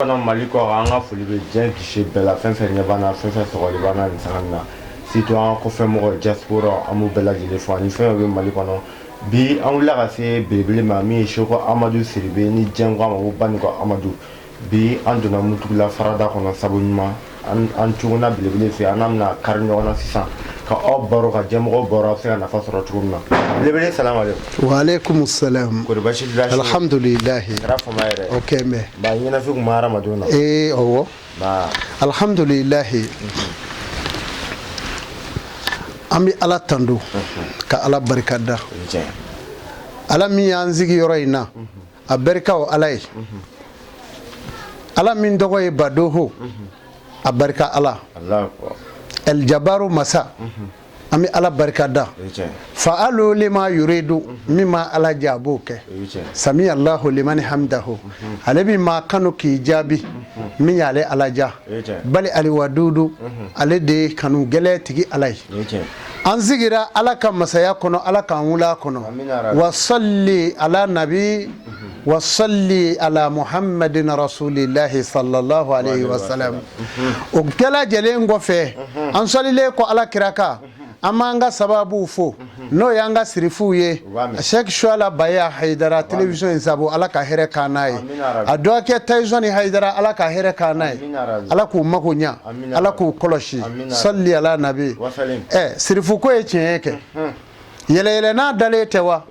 Kɔnɔ Mali kɔ an ka foli bɛ diɲɛ guichet bɛɛ la, fɛn fɛn ɲɛ b'an na, fɛn fɛn sɔgɔli b'an na nin sanga in na, surtout an ka kɔfɛmɔgɔ diaspora, an b'u bɛɛ lajɛlen fo ani fɛn fɛn bɛ Mali kɔnɔ. Bi an wulila ka se belebele ma min ye Seko Amadu Sidibe ni diɲɛ ko a ma ko Banikɔ Amadu. Bi an donna Mutugula farada kɔnɔ sabu ɲuman an cogona belebele fɛ, an n'a bɛna kari ɲɔgɔn na sisan ka aw baro, ka jɛmɔgɔw baro, a bɛ se ka nafa sɔrɔ cogo min na. Belebele, salamu aleykum. Wa aleykum salam. Kori baasi t'i la? Alhamdulilahi. Kɛra fama yɛrɛ. O kɛ bɛ. Ba ɲɛnafin kun bɛ hadamadenw na. Ee, ɔwɔ. Ba. Alhamdulilahi. An bɛ Ala tando ka Ala barika da. Ala min y'an sigi yɔrɔ in na, a barika o Ala ye. Ala min tɔgɔ ye Badoho, a barika Ala. Eljabaru masa, an bɛ Ala barika da. Fa'alu lima yuridu, min ma Ala diya a b'o kɛ. Sami Allahu limani hamdahu, ale bɛ maa kanu k'i jaabi min y'ale Ala diya. Bali aliwadudu, ale de ye kanu gɛlɛn tigi Ala ye. An sigira Ala ka masaya kɔnɔ, Ala k'an wula kɔnɔ. Wa salli ala nabi wa salli ala muhammadin rasulillahi sallallahu alaihi wasallam. O bɛɛ lajɛlen kɔfɛ, an sɔlilen kɔ Ala kira kan, an b'an ka sababuw fo, n'o y'an ka sirifuw ye, Sɛki Suwala Baya Hayidara, télévision in sabu, Ala ka hɛrɛ k'an n'a ye. A dɔgɔkɛ Tayisɔni Hayidara, Ala ka hɛrɛ k'an n'a ye, Ala k'u mako ɲa, Ala k'u kɔlɔsi. Salli ala nabi. Ɛ, sirifu ko ye tiɲɛ ye kɛ, yɛlɛyɛlɛ n'a dalen tɛ wa?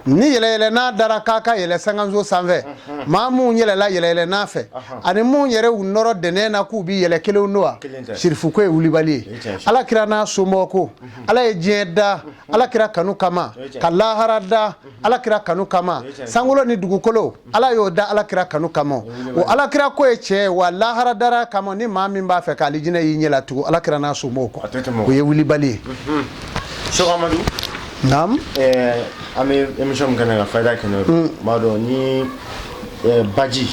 Ni yɛlɛyɛlɛ n'a dara k'a ka yɛlɛ sankanso sanfɛ, maa minnu yɛlɛla yɛlɛyɛlɛ n'a fɛ ani minnu yɛrɛ u nɔrɔ dɛnɛn na k'u bɛ yɛlɛ, kelenw don wa? Sirifu ko ye wulibali ye. Ala kira n'a somɔgɔw ko, Ala ye diɲɛ da Ala kira kanu kama, ka lahara da Ala kira kanu kama, sankolo ni dugukolo Ala y'o da Ala kira kanu kama. O Ala kira ko ye tiɲɛ ye wa, lahara dara kama. Ni maa min b'a fɛ k'alijinɛ y'i ɲɛ la, tugu Ala kira n'a somɔgɔw kɔ, o ye wulibali ye. Seko Amadu. Naam. An bɛ émission min kɛnɛ kan, fayida kɛnɛ don. N b'a dɔn ni baji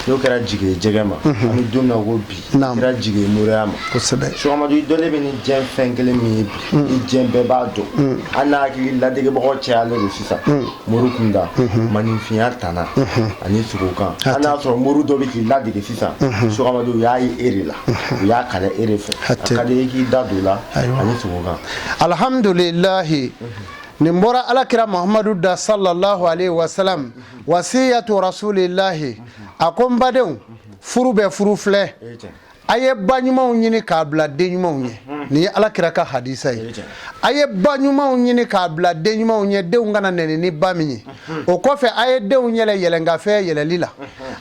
n'o kɛra jigi ye jɛgɛ ma, an bɛ don min na ko bi, kɛra jigi ye moriya ma. Seko Amadu, i dɔnnen bɛ ni diɲɛ fɛn kelen min ye bi, ni diɲɛ bɛɛ b'a dɔn, an n'a hakili ladegebagaw cayalen don sisan, mori kunda, maninfinya tana ani sogokan. An n'a sɔrɔ mori dɔ bɛ k'i ladege sisan, Seko Amadu, u y'a ye e de la, u y'a kalan e de fɛ. A ka di i k'i da don o la ani sogokan. Alhamdulilahi. Nin bɔra Alakira Muhamadu da sallallahu alaihi wasallam, wasiyatu rasulillahi. A ko n badenw, furu bɛ furu filɛ, a ye ba ɲumanw ɲini k'a bila den ɲumanw ye. Nin ye Alakira ka hadisa ye. A ye ba ɲumanw ɲini k'a bila den ɲumanw ye, denw kana nɛni ni ba min ye. O kɔfɛ, a ye denw yɛlɛ yɛlɛnkafɛ yɛlɛli la,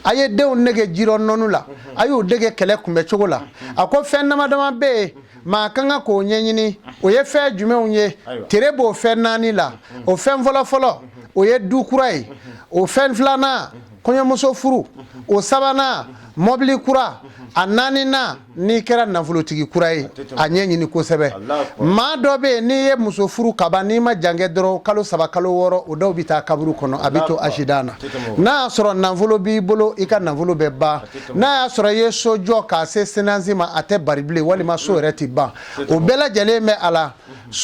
a ye denw nege jirɔ nɔnu la, a y'u dege kɛlɛ kunbɛcogo la. A ko fɛn dama dama bɛ yen, maa ka kan k'o ɲɛɲini. O ye fɛn jumɛnw ye? Tere b'o fɛn naani la. O fɛn fɔlɔ fɔlɔ, o ye du kura ye. O fɛn filanan, kɔɲɔmuso furu. O sabanan, mɔbili kura. A naaninan, n'i kɛra nafolotigi kura ye, a ɲɛɲini kosɛbɛ. Maa dɔ bɛ yen, n'i ye muso furu kaban, n'i ma jan kɛ dɔrɔn, kalo 3, kalo 6, o dɔw bɛ taa kaburu kɔnɔ, a bɛ to accident na. N'a y'a sɔrɔ nafolo b'i bolo, i ka nafolo bɛ ban. N'a y'a sɔrɔ i ye so jɔ k'a se senansi ma, a tɛ bari bilen, walima so yɛrɛ tɛ ban. O bɛɛ lajɛlen bɛ a la.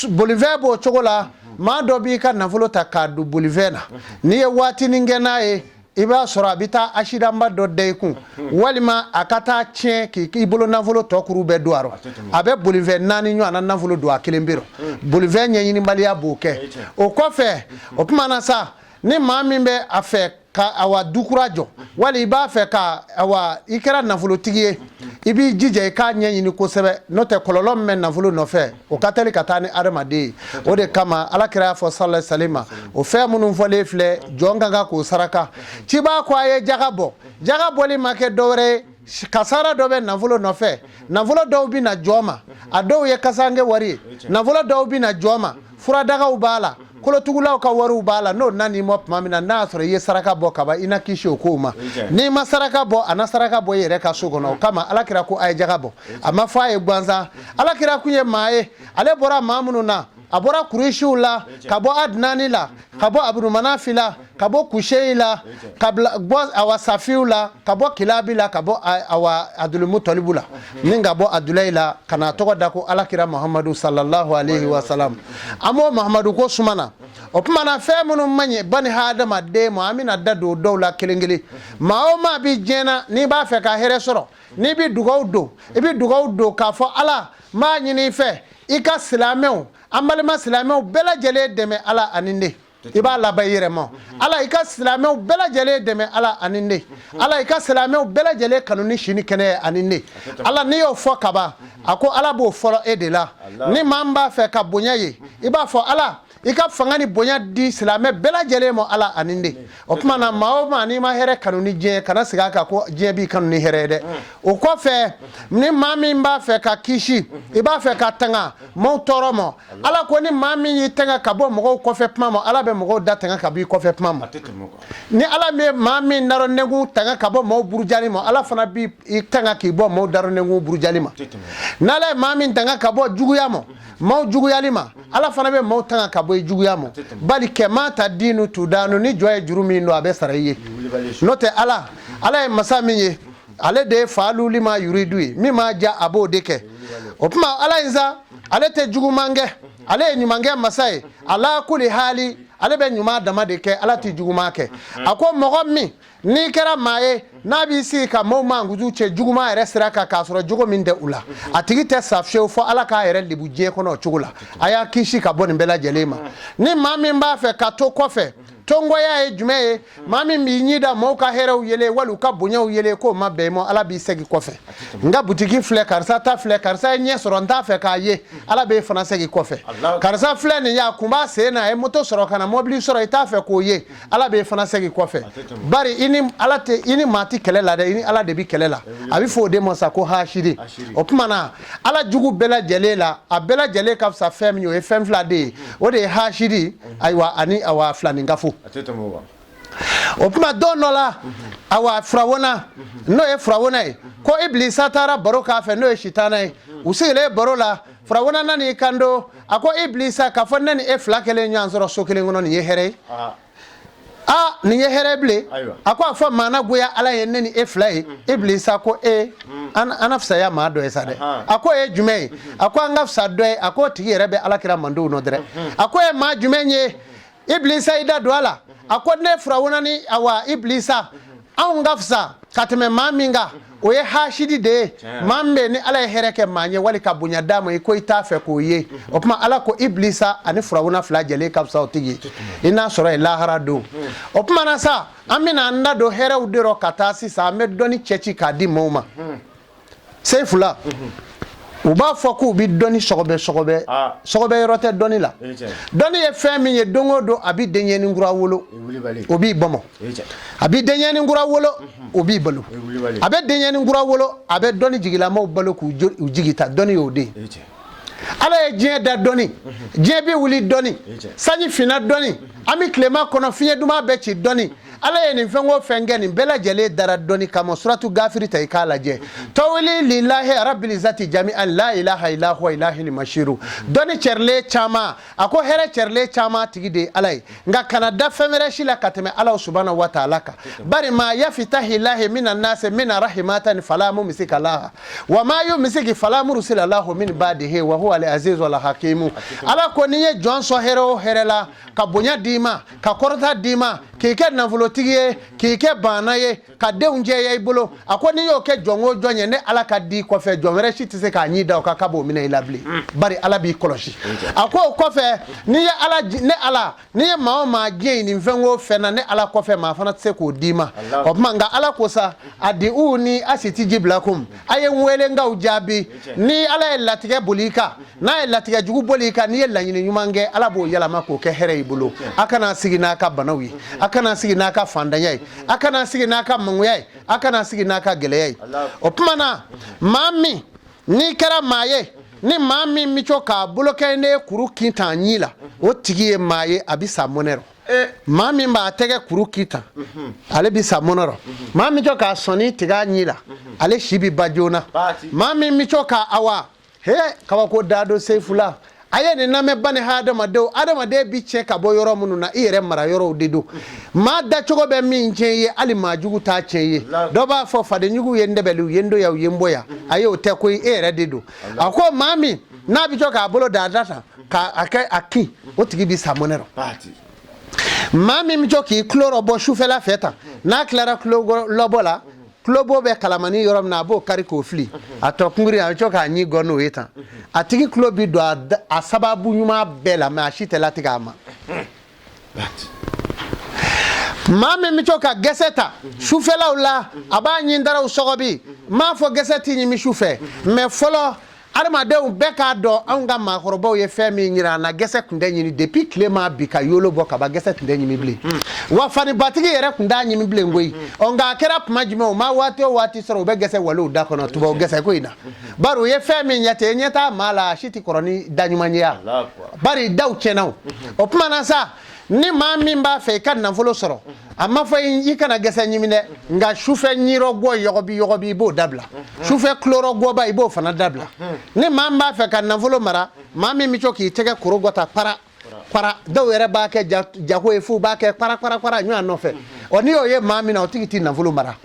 Bolifɛn b'o cogo la. Maa dɔ b'i ka nafolo ta k'a don bolifɛn na, n'i ye waatinin kɛ n'a ye, i b'a sɔrɔ a bɛ taa asidanba dɔ da i kun, walima a ka taa tiɲɛ k'i bolo nafolo tɔ kuru bɛɛ don a rɔ. A bɛ bolifɛn naani ɲɔgɔn na nafolo don a kelen pe rɔ. Bolifɛn ɲɛɲinibaliya b'o kɛ. O kɔfɛ, o tuma na sa, ni maa min bɛ a fɛ ka awa du kura jɔ, wali i b'a fɛ ka awa i kɛra nafolotigi ye, i b'i jija i k'a ɲɛɲini kosɛbɛ, n'o tɛ kɔlɔlɔ min bɛ nafolo nɔfɛ, o ka teli ka taa ni adamaden ye. O de kama Ala kira y'a fɔ sallallahu alaihi wasallam, o fɛn minnu fɔlen filɛ, jɔn ka kan k'o saraka. Ciba ko a ye jaga bɔ. Jaga bɔli ma kɛ dɔwɛrɛ ye, kasara dɔ bɛ nafolo nɔfɛ. Nafolo dɔw bɛ na jɔn ma, a dɔw ye kasange wari ye. Nafolo dɔw bɛ na jɔn ma, furadagaw b'a la, kolotugulaw ka wariw b'a la. N'o nan'i ma tuma min na, n'a y'a sɔrɔ i ye saraka bɔ kaban, i na kisi o kow ma. N'i ma saraka bɔ, a na saraka bɔ i yɛrɛ ka so kɔnɔ. O kama Ala kira ko a ye jaga bɔ. A ma fɔ a ye gansan. Ala kira kun ye maa ye, ale bɔra maa minnu na, a bɔra Kuresiw la, ka bɔ Adinani la, ka bɔ Abudumanafi la, ka bɔ Kuseyi la, ka bɔ awa Safiw la, ka bɔ Kilabi la, ka bɔ awa Abudulmutalibu la, ni ka bɔ Abudulayi la, ka na tɔgɔ da ko Alakira Muhamadu sallallahu alaihi wasallam. An b'o Muhamadu ko sumana. ma. O tuma na fɛn minnu man ɲi bani hadamaden ma, an bɛna da don dɔw la kelen kelen. Maa o maa bɛ diɲɛ na, n'i b'a fɛ ka hɛrɛ sɔrɔ, n'i bɛ dugawu don, i bɛ dugawu don k'a fɔ Ala, n b'a ɲini i fɛ i ka silamɛw, an balima silamɛw bɛɛ lajɛlen dɛmɛ, Ala ani ne. I b'a laban i yɛrɛ ma. Ala, i ka silamɛw bɛɛ lajɛlen dɛmɛ, Ala ani ne. Ala, i ka silamɛw bɛɛ lajɛlen kanu ni si ni kɛnɛya ani ne. Ala, n'i y'o fɔ kaban, a ko Ala b'o fɔlɔ e de la. Ni maa min b'a fɛ ka bonya ye, i b'a fɔ Ala, i ka fanga ni bonya di silamɛ bɛɛ lajɛlen ma, Ala ani ne. O tuma na, maa o maa n'i ma hɛrɛ kanu ni diɲɛ, kana sigi a kan ko diɲɛ b'i kanu ni hɛrɛ ye dɛ. O kɔfɛ, ni maa min b'a fɛ ka kisi, i b'a fɛ ka tanga maaw tɔɔrɔ ma, Ala ko ni maa min y'i tanga ka bɔ mɔgɔw kɔfɛ kuma ma, Ala bɛ mɔgɔw da tanga ka bɔ i kɔfɛ kuma ma. Ni Ala bɛ maa min darɔ nɛnkun tanga ka bɔ maaw burujali ma, Ala fana b'i tanga k'i bɔ maaw darɔ nɛnkun burujali ma. N'Ala ye maa min tanga ka bɔ juguya ma, maaw juguyali ma, Ala fana bɛ maaw tanga ka bɔ i juguya ma. Bali kɛma ta dinu tudanu, ni jɔn ye juru min don, a bɛ sara i ye. N'o tɛ, Ala ye masa min ye, ale de ye faalu lima yuridu ye, min m'a diya a b'o de kɛ. O tuma Ala in sa, ale tɛ juguman kɛ, ale ye ɲumankɛ masa ye. Ala kuli hali, ale bɛ ɲuman dama de kɛ, Ala tɛ juguman kɛ. A ko mɔgɔ min n'i kɛra maa ye, n'a b'i sigi ka maaw mankutu cɛ juguman yɛrɛ sira kan, k'a sɔrɔ jogo min tɛ u la, a tigi tɛ sa fiyewu fo Ala k'a yɛrɛ lebu diɲɛ kɔnɔ o cogo la. A y'a kisi ka bɔ nin bɛɛ lajɛlen ma. Ni maa min b'a fɛ ka to kɔfɛ, tongɔya ye jumɛn ye? Maa min b'i ɲi da maaw ka hɛrɛw yele wali u ka bonyaw yele, k'o ma bɛn i ma, Ala b'i segin kɔfɛ. N ka butiki filɛ, karisa ta filɛ, karisa ye ɲɛ sɔrɔ, n t'a fɛ k'a ye, Ala b'e fana segin kɔfɛ. Karisa filɛ nin ye, a kun b'a sen na, a ye moto sɔrɔ ka na mɔbili sɔrɔ, i t'a fɛ k'o ye, Ala b'e fana segin kɔfɛ. Bari i ni Ala tɛ, i ni maa tɛ kɛlɛ la dɛ, i ni Ala de bɛ kɛlɛ la. A bɛ fɔ o de ma sa ko hasidi. O tuma na, Ala jugu bɛɛ lajɛlen la, a bɛɛ lajɛlen ka fisa fɛn min ye, o ye fɛn fila de ye, o de ye hasidi, ayiwa, ani awa filaninkafo. O tuma don dɔ la, awa, Firawuna, n'o ye Firawuna ye, ko Ibilisa taara baro k'a fɛ, n'o ye sitana ye. U sigilen baro la, Firawuna nan'i kanto, a ko Ibilisa, k'a fɔ ne ni e fila kelen ɲɔgɔn sɔrɔ so kelen kɔnɔ, nin ye hɛrɛ ye. Aa, nin ye hɛrɛ bilen. A ko a fɔ maana goya Ala ye ne ni e fila ye. Ibilisa ko e, an na fisaya maa dɔ ye sa dɛ. A ko ye jumɛn ye? A ko an ka fisa dɔ ye. A ko o tigi yɛrɛ bɛ Ala kira mandenw nɔ dɛrɛ. A ko ye maa jumɛn ye? Ibilisa y'i da don a la, a ko ne Firawuna ni awa Ibilisa, anw ka fisa ka tɛmɛ maa min kan, o ye hasidi de ye, maa min bɛ ni Ala ye hɛrɛ kɛ maa ye wali ka bonya d'a ma, i ko i t'a fɛ k'o ye. O tuma Ala ko Ibilisa ani Firawuna fila jɛlen ka fisa o tigi ye, i n'a sɔrɔ ye lahara don. O tuma na sa, an bɛna an da don hɛrɛw de rɔ ka taa sisan. An bɛ dɔnni cɛci k'a di maaw ma. Seyifula, u b'a fɔ k'u bɛ dɔnni sɔgɔbɛ sɔgɔbɛ. Sɔgɔbɛ yɔrɔ tɛ dɔnni la. Dɔnni ye fɛn min ye, don o don a bɛ denyɛnin kura wolo, o b'i bɔmɔ. A bɛ denyɛnin kura wolo, o b'i balo. A bɛ denyɛnin kura wolo, a bɛ dɔnni jigilamaw balo k'u jigi ta. Dɔnni y'o de ye. Ala ye diɲɛ da dɔnni, diɲɛ bɛ wuli dɔnni, sanji finna dɔnni, an bɛ tilema kɔnɔ, fiɲɛ duman bɛ ci dɔnni. Ala ye nin fɛn o fɛn kɛ, nin bɛɛ lajɛlen dara dɔnni kama. Suratu Gafiri ta, i k'a lajɛ. Tawili lillahi rabbil izzati jami'an la ilaha illa huwa ilahil mashiru. Dɔnni cɛrilen caman, a ko hɛrɛ cɛrilen caman tigi de ye Ala ye, nka kana da fɛn wɛrɛ si la ka tɛmɛ Ala subhanahu wa ta'ala kan. Bari ma yafitahi lahi mina nase mina rahimatan fala mumsika laha wa ma yumsiki fala mursila lahu min ba'dihi wa huwa al azizu al hakimu. Ala ko n'i ye jɔn sɔn hɛrɛ o hɛrɛ la, ka bonya d'i ma, ka kɔrɔta d'i ma, k'i kɛ nafolotigi ye, k'i kɛ baana ye, ka denw jɛya i bolo, a ko n'i y'o kɛ jɔn o jɔn ye, ne Ala ka di kɔfɛ, jɔn wɛrɛ si tɛ se k'a ɲi da o kan k'a b'o minɛ i la bilen. Bari Ala b'i kɔlɔsi. A ko o kɔfɛ, n'i ye Ala, ne Ala, n'i ye maa o maa diɲɛ nin fɛn o fɛn na, ne Ala kɔfɛ maa fana tɛ se k'o d'i ma. O tuma nka Ala ko sa adiuni asitijib lakum, a ye n wele n k'aw jaabi. Ni Ala ye latigɛ boli i kan, n'a ye latigɛ jugu boli i kan, n'i ye laɲini ɲuman kɛ, Ala b'o yɛlɛma k'o kɛ hɛrɛ y'i bolo. A kana sigi n'a ka banaw ye, a kana sigi n'a ka fantanya ye, a kana sigi n'a ka mangoya ye, a kana sigi n'a ka gɛlɛya ye. O tuma na, maa min n'i kɛra maa ye, ni maa min bɛ to k'a bolo kɛ ne kuru kin tan ɲin la, o tigi ye maa ye, a bɛ sa mɔnɛ rɔ. Maa min b'a tɛgɛ kuru kin tan, ale bɛ sa mɔnɛ rɔ. Maa min to k'a sɔnni tigɛ a ɲin la, ale si bɛ ban joona. Maa min bɛ to k'a awa he kabako da don. Seyifula, a ye nin lamɛn, bani hadamadenw, adamaden bi tiɲɛ ka bɔ yɔrɔ minnu na, i yɛrɛ mara yɔrɔw de don. Maa dacogo bɛ min tiɲɛ ye, hali maa jugu t'a tiɲɛ ye. Dɔ b'a fɔ fadenjugu ye n dɛbɛli, u ye n don yan, u ye n bɔ yan. Ayi, o tɛ koyi, e yɛrɛ de don. A ko maa min n'a bɛ jɔ k'a bolo da a da tan k'a kɛ a kin, o tigi bɛ sa mɔnɛ rɔ. Maa min bɛ jɔ k'i tulo rɔbɔ sufɛla fɛ tan, n'a tilara tulo lɔbɔ la, tulobo bɛ kalamani yɔrɔ min na, a b'o kari k'o fili, a tɔ kunkurunin a bɛ jɔ k'a ɲi gɔ n'o ye tan, a tigi tulo bɛ don a sababu ɲuman bɛɛ la, mais a si tɛ latigɛ a ma. Maa min bɛ to ka gɛsɛ ta sufɛlaw la, a b'a ɲindaraw sɔgɔbi. N m'a fɔ gɛsɛ tɛ ɲimi su fɛ, mais fɔlɔ adamadenw bɛɛ k'a dɔn, anw ka maakɔrɔbaw ye fɛn min yira an na, gɛsɛ tun tɛ ɲimi depuis tile ma bin ka yolo bɔ ka ban, gɛsɛ tun tɛ ɲimi bilen, wa fanibatigi yɛrɛ tun t'a ɲimi bilen koyi. Ɔ nka a kɛra tuma jumɛn, u ma waati o waati sɔrɔ, u bɛ gɛsɛ waliw da kɔnɔ tubabu gɛsɛ ko in na, bari u ye fɛn min ɲɛ ten, ɲɛ t'a maa la, a si tɛ kɔrɔ ni da ɲuman ye ya, bari daw tiɲɛna. O tuma na sa, ni maa min b'a fɛ i ka nafolo sɔrɔ, a ma fɔ i kana gɛsɛ ɲimi dɛ, nka sufɛ ɲirɔgɔ yɔgɔbi yɔgɔbi, i b'o dabila, sufɛ tulorɔgɔba, i b'o fana dabila. Ni maa min b'a fɛ ka nafolo mara, maa min bɛ to k'i tɛgɛ koro gɔ ta para para, dɔw yɛrɛ b'a kɛ jago ye f'u b'a kɛ para para para ɲɔgɔn nɔfɛ. Ɔ n'i y'o ye maa min na, o tigi tɛ nafolo mara.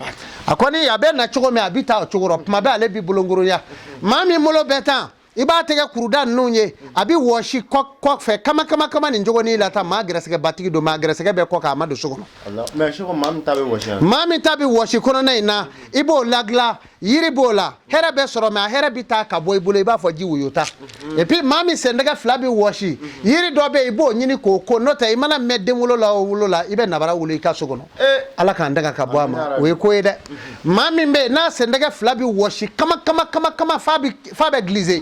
A kɔni a bɛ na cogo min, a bɛ taa o cogo rɔ, tuma bɛɛ ale bɛ bolonkoronya. Maa min bolo bɛ tan, i b'a tɛgɛ kuruda ninnu ye, a bɛ wɔsi kɔfɛ kama kama kama nin cogonin la tan, maa gɛrɛsɛgɛbatigi don, maa gɛrɛsɛgɛ bɛ kɔ kan, a ma don so kɔnɔ. Maa min ta bɛ wɔsi kɔnɔna in na, i b'o ladilan, yiri b'o la, hɛrɛ bɛ sɔrɔ, mais a hɛrɛ bɛ taa ka bɔ i bolo i b'a fɔ ji woyota. Et puis maa min sendɛgɛ fila bɛ wɔsi, yiri dɔ bɛ yen, i b'o ɲini k'o ko, n'o tɛ i mana mɛn denwolo la o wolo la, i bɛ nabara wolo i ka so kɔnɔ. Ala k'an daga ka bɔ a ma, o ye ko ye dɛ. Maa min bɛ yen n'a sendɛgɛ fila bɛ wɔsi kama kama kama kama f'a bɛ glisser,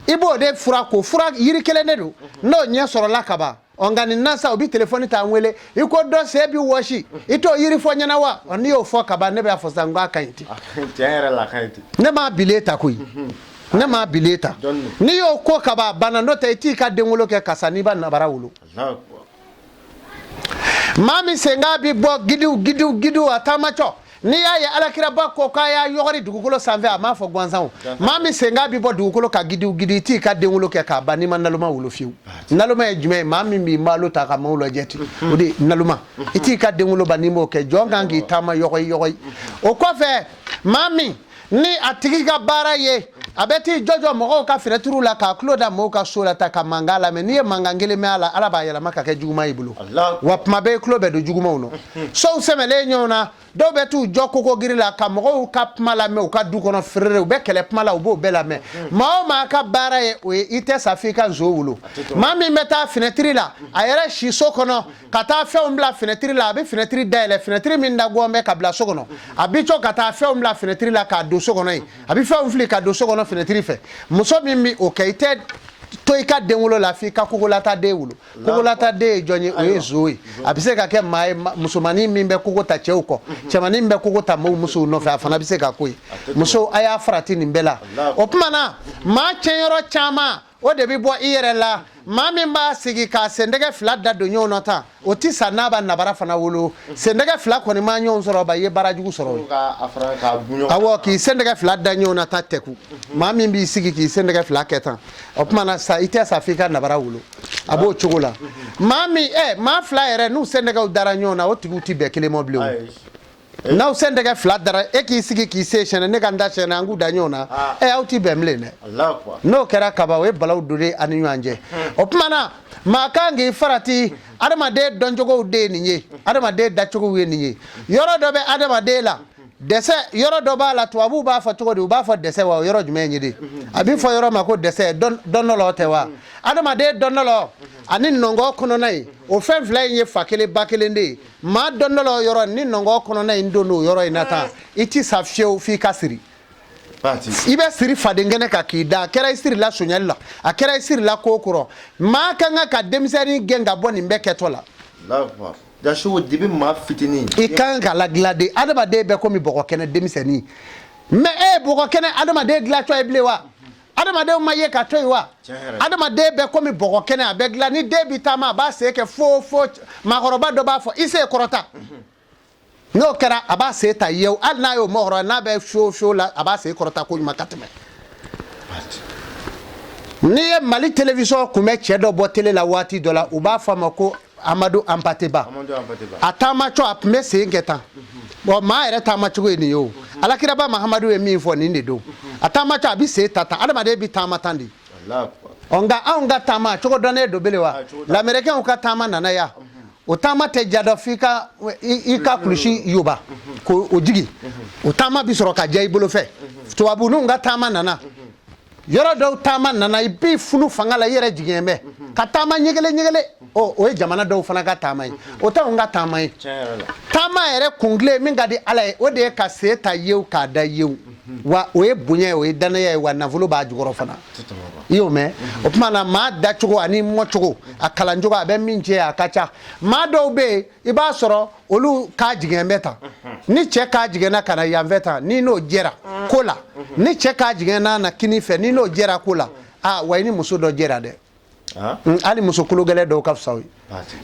i b'o de fura ko fura yiri kelen de don, n'o ɲɛ sɔrɔla ka ban. Ɔ nka nin na sa, u bɛ telefɔni ta n wele, i ko dɔ sen bɛ wɔsi, i t'o yiri fɔ ɲɛna wa? Ɔ n'i y'o fɔ ka ban, ne b'a fɔ sisan n k'a ka ɲi ten. Tiɲɛ yɛrɛ la, a ka ɲi ten. Ne m'a bilen ta koyi, ne m'a bilen ta. N'i y'o ko ka ban, a banna, n'o tɛ i t'i ka denwolo kɛ ka sa n'i b'a nabara wolo. Maa min senkan bɛ bɔ gidiw gidiw gidiw a taamacɔ, n'i y'a ye alakiraba ko k'a y'a yɔgɔri dugukolo sanfɛ, a m'a fɔ gansan o. Maa min senkan bɛ bɔ dugukolo kan gidiw gidiw, i t'i ka denwolo kɛ k'a ban n'i ma naloma wolo fiyewu. Naloma ye jumɛn ye? Maa min b'i malo ta ka maaw lajɛ ten, o de ye naloma. I t'i ka denwolo ban n'i m'o kɛ. Jɔn kan k'i taama yɔgɔyi yɔgɔyi. O kɔfɛ, maa min ni a tigi ka baara ye a bɛ t'i jɔjɔ mɔgɔw ka finɛtiriw la k'a tulo da mɔgɔw ka so la ta ka mankan lamɛn, n'i ye mankan kelen mɛn a la, Ala b'a yɛlɛma ka kɛ juguman y'i bolo, wa tuma bɛɛ i tulo bɛ don jugumanw nɔ. Sow sɛmɛlen ɲɔgɔn na, dɔw bɛ t'u jɔ kokogiri la ka mɔgɔw ka kuma lamɛn u ka du kɔnɔ ferere, u bɛ kɛlɛ kuma la, u b'o bɛɛ lamɛn. Maa o maa ka baara ye o ye, i tɛ sa f'i ka nson wolo. Maa min bɛ taa finɛtiri la, a yɛrɛ si so kɔnɔ ka taa fɛnw bila finɛtiri la, a bɛ finɛtiri dayɛlɛ, finɛtiri min dagɔn bɛ ka bila so kɔnɔ, a bɛ to ka taa fɛnw bila finɛtiri la k'a don so kɔnɔ yen, a bɛ fɛnw fili ka don so kɔnɔ finɛtiri fɛ. Muso min bɛ o kɛ, i tɛ to i ka denwolo la f'i ka kogolata den wolo. Kogolata den ye jɔn ye? O ye nson ye. A bɛ se ka kɛ maa ye, musomannin min bɛ kogo ta cɛw kɔ, cɛmannin min bɛ kogo ta maaw musow nɔfɛ, a fana bɛ se ka k'o ye. Musow, a y'a farati nin bɛɛ la. O tuma na, maa tiɲɛyɔrɔ caman, o de bɛ bɔ i yɛrɛ la. Maa min b'a sigi k'a sendɛgɛ fila da don ɲɔgɔn na tan, o tɛ sa n'a b'a nabara fana wolo. Sendɛgɛ fila kɔni ma ɲɔgɔn sɔrɔ ba, i ye baara jugu sɔrɔ. Awɔ, k'i sendɛgɛ fila da ɲɔgɔn na tan tɛku. Maa min b'i sigi k'i sendɛgɛ fila kɛ tan, o tuma na sa, i tɛ sa f'i ka nabara wolo. A b'o cogo la. Maa min maa fila yɛrɛ n'u sendɛgɛw dara ɲɔgɔn na, o tigiw tɛ bɛn kelen ma bilen o. N'aw sendɛgɛ fila dara, e k'i sigi k'i sen sɛnɛ, ne ka n ta sɛnɛ, an k'u da ɲɔgɔn na, aw tɛ bɛn bilen dɛ. N'o kɛra kaban, o ye balaw donnen an ni ɲɔgɔn cɛ. O tuma na, maa kan k'i farati. Adamaden dɔncogow de ye nin ye, adamaden dacogow ye nin ye. Yɔrɔ dɔ bɛ adamaden la, dɛsɛ yɔrɔ dɔ b'a la. Tubabuw b'a fɔ cogo di? U b'a fɔ dɛsɛ wa? O yɔrɔ jumɛn ye de? A bɛ fɔ yɔrɔ ma ko dɛsɛ dɔndɔlɔ tɛ wa? Adamaden dɔndɔlɔ ani nɔngɔn kɔnɔna in, o fɛn fila in ye fa kelen ba kelen de ye. Maa dɔndɔlɔ yɔrɔ ni nɔngɔn kɔnɔna in don o yɔrɔ in na tan, i ti sa fiyewu f'i ka siri. I bɛ siri faden kɛnɛ kan k'i da. A kɛra i sirila sonyali la, a kɛra i sirila ko kɔrɔ. Maa ka kan ka denmisɛnnin gɛn ka bɔ nin bɛɛ kɛtɔ la. Depuis maa fitinin. I kan ka ladilan de. Adamaden bɛ komi bɔgɔ kɛnɛ denmisɛnnin, mais e ye bɔgɔ kɛnɛ adamaden dilatɔ ye bilen wa? Adamadenw ma ye ka to yen wa? Adamaden bɛ komi bɔgɔ kɛnɛ, a bɛ dilan. Ni den bɛ taama, a b'a sen kɛ fo fo, maakɔrɔba dɔ b'a fɔ i sen kɔrɔta. N'o kɛra, a b'a sen ta yew, hali n'a y'o mɔgɔkɔrɔba n'a bɛ fiyo fiyo la, a b'a sen kɔrɔta ko ɲuman ka tɛmɛ. N'i ye Mali télévision kun bɛ cɛ dɔ bɔ télé la waati dɔ la, u b'a fɔ a ma ko Amadu Anpate Ba. A taamatɔ, a tun bɛ sen kɛ tan. Bon, maa yɛrɛ taamacogo ye nin ye o. Alakiraba Mahamadu ye min fɔ, nin de don. A taamatɔ, a bɛ sen ta tan. Adamaden bɛ taama tan de. Ɔ nka anw ka taama cogo dɔnnen don bele wa? Lamerikɛnw ka taama nana yan, o taama tɛ ja dɔ f'i ka i ka kulusi yoba k'o jigin, o taama bi sɔrɔ ka diya i bolo fɛ. Tubabu ninnu ka taama nana, yɔrɔ dɔw taama nana, i b'i funu fanga la, i yɛrɛ jigin bɛ ka taama ɲɛgɛlɛ ɲɛgɛlɛ. Ɔ o ye jamana dɔw fana ka taama ye, o t'anw ka taama ye. Taama yɛrɛ kuntilen min ka di Ala ye, o de ye ka sen ta yew k'a da yew, wa o ye bonya ye, o ye danaya ye, wa nafolo b'a jukɔrɔ fana. I y'o mɛn? O tuma na maa dacogo ani mɔcogo, a kalancogo, a bɛ min cɛ, a ka ca. Maa dɔw bɛ yen, i b'a sɔrɔ olu ka jigin bɛ tan, ni cɛ ka jiginna ka na yanfɛ tan, ni n'o jɛra ko la, ni cɛ ka jiginna na kini fɛ, ni n'o jɛra ko la, aa wa i ni muso dɔ jɛra dɛ. Hali muso kologɛlɛn dɔw ka fisa o ye.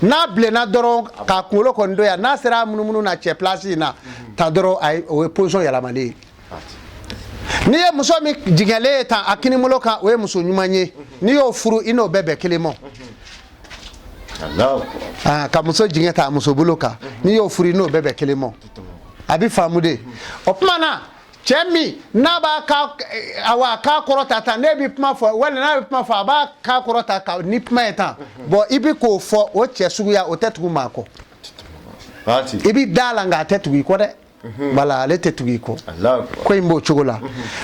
N'a bilenna dɔrɔn k'a kunkolo kɔni don yan, n'a sera a munumunu na cɛ place in na ta dɔrɔn, o ye position yɛlɛmalen ye. N'i ye muso min jigɛnlen ye tan a kinibolo kan, o ye muso ɲuman ye. N'i y'o furu, i n'o bɛɛ bɛn kelen ma. Ka muso jigin ta a muso bolo kan, n'i y'o furu, i n'o bɛɛ bɛn kelen ma. A bɛ faamu de. O tuma na cɛ min n'a b'a ka awa k'a kɔrɔ ta tan, ne bɛ kuma fɔ walima n'a bɛ kuma fɔ, a b'a k'a kɔrɔ ta ka ni kuma ye tan, bon i bɛ k'o fɔ, o cɛ suguya o tɛ tugu maa kɔ. I bɛ da la, nka a tɛ tugu i kɔ dɛ. Wala ale tɛ tugu i kɔ. Ko in b'o cogo la.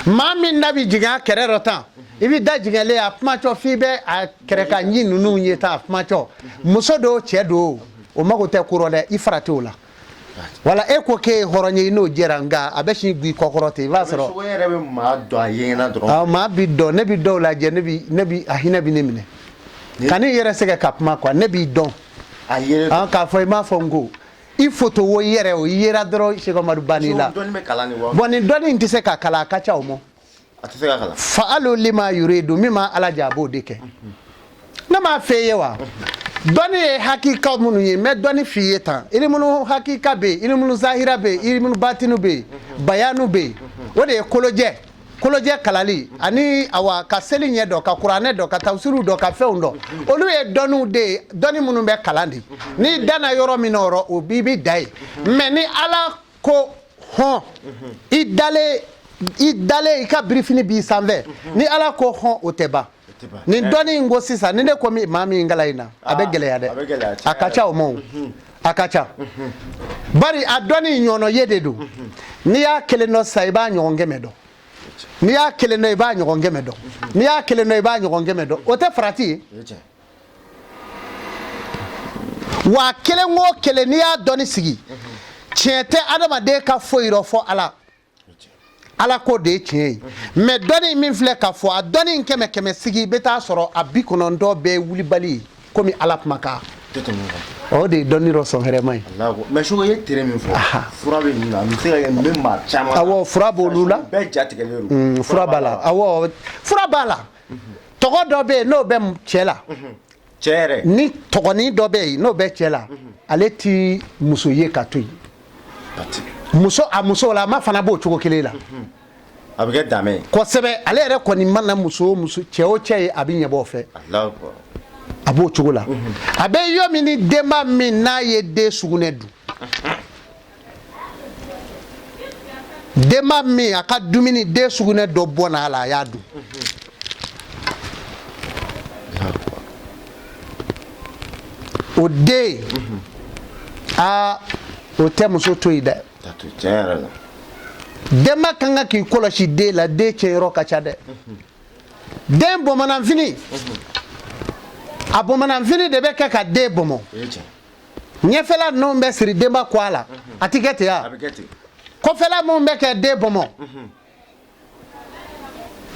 Maa min da bɛ jigin a kɛrɛ dɔ tan, i bɛ da jigɛnlen a kumatɔ f'i bɛ a kɛrɛ ka ɲi ninnu ye tan a kumatɔ, muso don cɛ don, o mago tɛ ko rɔ dɛ, i farati o la. Wala e ko k'e ye hɔrɔn ye, i n'o jɛra, nka a bɛ sin g'i kɔkɔrɔ ten, i b'a sɔrɔ. Sogo yɛrɛ bɛ maa dɔn a yeɲɛna dɔrɔn. Awɔ, maa bi dɔn. Ne bi dɔw lajɛ, ne bi a hinɛ bi ne minɛ. Kan'i yɛrɛ sɛgɛn ka kuma quoi, ne b'i dɔn. A yɛrɛ. K'a fɔ i m'a fɔ n ko i foto wo i yɛrɛ o, i yera dɔrɔn Seko Amadu banni la. Dɔnni bɛ kalan de wa? Bon nin dɔnni in tɛ se ka kalan, a ka ca o mɔ. A tɛ se ka kalan. Fa'alu lima yuridu, min ma Ala ja a b'o de kɛ. Ne m'a f'e ye wa? Dɔnni ye hakika minnu ye, n bɛ dɔnni f'i ye tan. Ilimunu hakika bɛ yen, ilimunu zahira bɛ yen, ilimunu batinu bɛ yen, bayanu bɛ yen. O de ye kolojɛ. Kolojɛ kalali ani awa ka seli ɲɛ dɔn, ka kuranɛ dɔn, ka tafsiriw dɔn, ka fɛnw dɔn, olu ye dɔnniw de ye, dɔnni minnu bɛ kalan de. N'i danna yɔrɔ min na o rɔ, o b'i bi da yen. Mais ni Ala ko hɔn, i dalen, i dalen, i ka birifini b'i sanfɛ, ni Ala ko hɔn, o tɛ ban. Nin dɔnni in ko sisan, ni ne ko maa min kalan in na, a bɛ gɛlɛya dɛ, a ka ca o ma, o a ka ca, bari a dɔnni ɲɔnɔ ye de don. N'i y'a kelen dɔn sisan, i b'a ɲɔgɔn 100 dɔn. N'i y'a kelen dɔn, i b'a ɲɔgɔn 100 dɔn. N'i y'a kelen dɔn, i b'a ɲɔgɔn 100 dɔn. O tɛ farati ye. Wa kelen o kelen, n'i y'a dɔnni sigi, tiɲɛ tɛ adamaden ka foyi rɔ fɔ Ala. Ala ko de ye tiɲɛ ye. Mais dɔnni min filɛ ka fɔ, a dɔnni in 100 100 sigi, i bɛ taa sɔrɔ a 90 bɛɛ ye wulibali ye komi Ala kumakan. O de ye dɔnni rɔ sɔn hɛrɛma ye. Mais Seko, i ye tere min fɔ, fura bɛ nin na, nin bɛ se ka kɛ nin bɛ maa caman. Awɔ, fura b'olu la. Bɛɛ ja tigɛlen don. Fura b'a la, awɔ, fura b'a la. Tɔgɔ dɔ bɛ yen n'o bɛ cɛ la. Cɛ yɛrɛ. Ni tɔgɔnin dɔ bɛ yen n'o bɛ cɛ la, ale ti muso ye ka to yen. Muso a muso la, a ma fana b'o cogo kelen la. A bɛ kɛ danbe ye. Kosɛbɛ, ale yɛrɛ kɔni mana muso o muso, cɛ o cɛ ye, a bɛ ɲɛbɔ o fɛ. A b'o cogo la. A bɛ yɔrɔ min ni denba min n'a ye den sugunɛ dun, denba min a ka dumuni den sugunɛ dɔ bɔ n'a la, a y'a dun. O den aa, o tɛ muso to yen dɛ. Denba kan ka k'i kɔlɔsi den la, den cɛyɔrɔ ka ca dɛ. Den bɔmɔnanfini, a bɔmɔnanfini de bɛ kɛ ka den bɔmɔ. Ɲɛfɛla ninnu bɛ siri denba kɔ a la, a ti kɛ ten ya? Kɔfɛla minnu bɛ kɛ den bɔmɔ,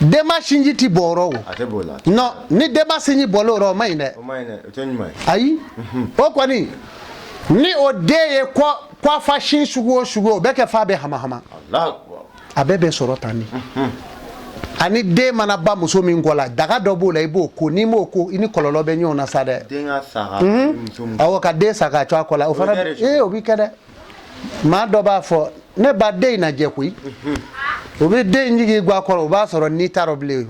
denba sinji ti bɔ o rɔ o. Non, ni denba sinji bɔl'o rɔ, o man ɲi dɛ. Ayi, o kɔni ni o den ye kɔfa sin sugu o sugu, o bɛ kɛ f'a bɛ hama hama, a bɛɛ bɛ sɔrɔ tan de. Ani den mana ba muso min kɔ la, daga dɔ b'o la, i b'o ko, n'i m'o ko, i ni kɔlɔlɔ bɛ ɲɔgɔn na sa dɛ. Awɔ, ka den sa k'a to a kɔ la, o fana ee, o b'i kɛ dɛ. Maa dɔ b'a fɔ ne ba, den in na jɛ koyi. U bɛ den in jigin ga kɔrɔ, o b'a sɔrɔ n'i t'a rɔ bilen.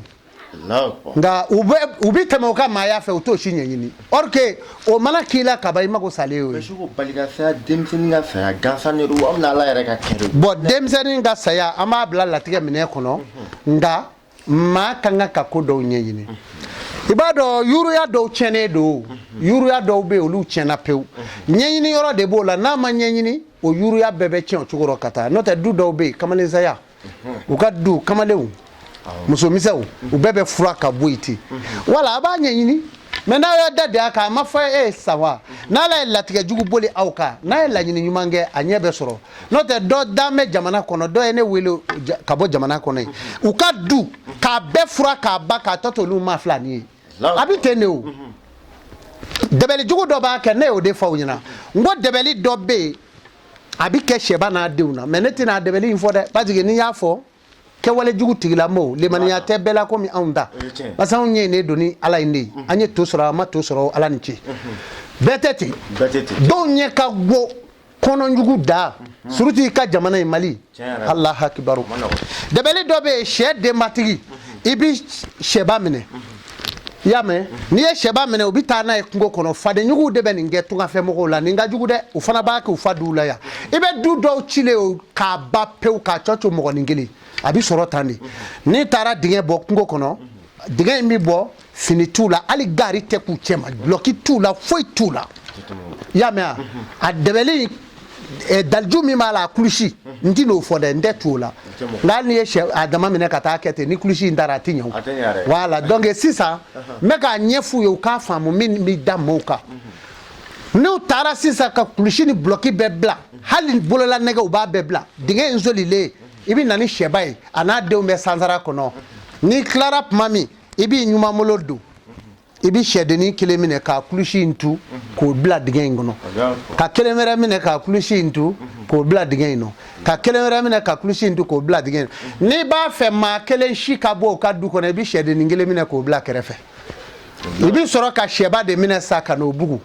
Nka u bɛ tɛmɛ u ka maaya fɛ, u t'o si ɲɛɲini. Or que o mana k'i la kaban, i mago salen y'o ye. Bali ka saya, denmisɛnnin ka saya gansan de don, an bɛna Ala yɛrɛ ka kɛ. Bon, denmisɛnnin ka saya, an b'a bila latigɛ minɛ kɔnɔ, nka Maa ka kan ka ko dɔw ɲɛɲini. I b'a dɔn, yuruya dɔw tiɲɛnen don, yuruya dɔw bɛ yen, olu tiɲɛna pewu. Ɲɛɲini yɔrɔ de b'o la. N'a ma ɲɛɲini, o yuruya bɛɛ bɛ tiɲɛ o cogo rɔ ka taa. N'o tɛ, du dɔw bɛ yen, kamalensaya, u ka du kamalenw, musomisɛnw, u bɛɛ bɛ fura ka bɔ yen ten. Wala a b'a ɲɛɲini. Mais n'a y'a da de a kan, a ma fɔ e ye sa wa? N'ala ye latigɛ jugu boli aw kan, n'a ye laɲini ɲuman kɛ, a ɲɛ bɛ sɔrɔ. N'o tɛ, dɔ dan bɛ jamana kɔnɔ, dɔ ye ne wele ka bɔ jamana kɔnɔ yen, u ka du k'a bɛɛ fura k'a ban, k'a tɔ to olu ma fila ni ye. A bɛ ten de. O dɛbɛli jugu dɔ b'a kɛ, ne y'o de fɔ aw ɲɛna. N ko dɛbɛli dɔ bɛ yen, a bɛ kɛ sɛba n'a denw na. Mais ne tɛna a dɛbɛli in fɔ dɛ, parce que n'i y'a fɔ, kɛwale jugu tigilamɔgɔw, lemaniya tɛ bɛɛ la komi anw ta, parce que anw ɲɛ ne don ni Ala in de ye. An ye to sɔrɔ, an ma to sɔrɔ, Ala ni ce. Bɛɛ tɛ ten. Dɔw ɲɛ ka go kɔnɔjugu da, surtout i ka jamana in Mali. Allah akibaru. Dɛbɛli dɔ bɛ yen, sɛ denbatigi, i bɛ sɛba minɛ. I y'a mɛn? N'i ye sɛba minɛ, u bɛ taa n'a ye kungo kɔnɔ. Fadenjuguw de bɛ nin kɛ tungafɛmɔgɔw la. Nin ka jugu dɛ, u fana b'a kɛ u fa duw la yan. I bɛ du dɔw cilen o k'a ba pewu, k'a cɔ to mɔgɔnin kelen. A bɛ sɔrɔ tan de. N'i taara dingɛ bɔ kungo kɔnɔ, dingɛ in bɛ bɔ, fini t'u la, hali gari tɛ k'u cɛ ma, dulɔki t'u la, foyi t'u la. I y'a mɛn? A dɛbɛli daliju min b'a la, a kulusi, n ti n'o fɔ dɛ, n tɛ tu o la. Nka hali n'i ye sɛ a dama minɛ ka taa kɛ ten, ni kulusi in taara, a ti ɲɛ o. Voilà. Donc sisan, n bɛ k'a ɲɛf'u ye, u k'a faamu min bɛ da maaw kan. N'u taara sisan ka kulusi ni bulɔki bɛɛ bila, hali bololanɛgɛ, u b'a bɛɛ bila dingɛ in solilen. I bɛ na ni sɛba ye, a n'a denw bɛ sansara kɔnɔ. N'i tilara tuma min, i b'i ɲumanbolo don, i bɛ sɛdennin kelen minɛ k'a kulusi in tu k'o bila dingɛ in kɔnɔ, ka kelen wɛrɛ minɛ k'a kulusi in tu k'o bila dingɛ in nɔ, ka kelen wɛrɛ minɛ ka kulusi in tu k'o bila dingɛ in. N'i b'a fɛ maa kelen si ka bɔ o ka du kɔnɔ, i bɛ sɛdennin kelen minɛ k'o bila kɛrɛfɛ. I bɛ sɔrɔ ka sɛba de minɛ sa ka n'o bugu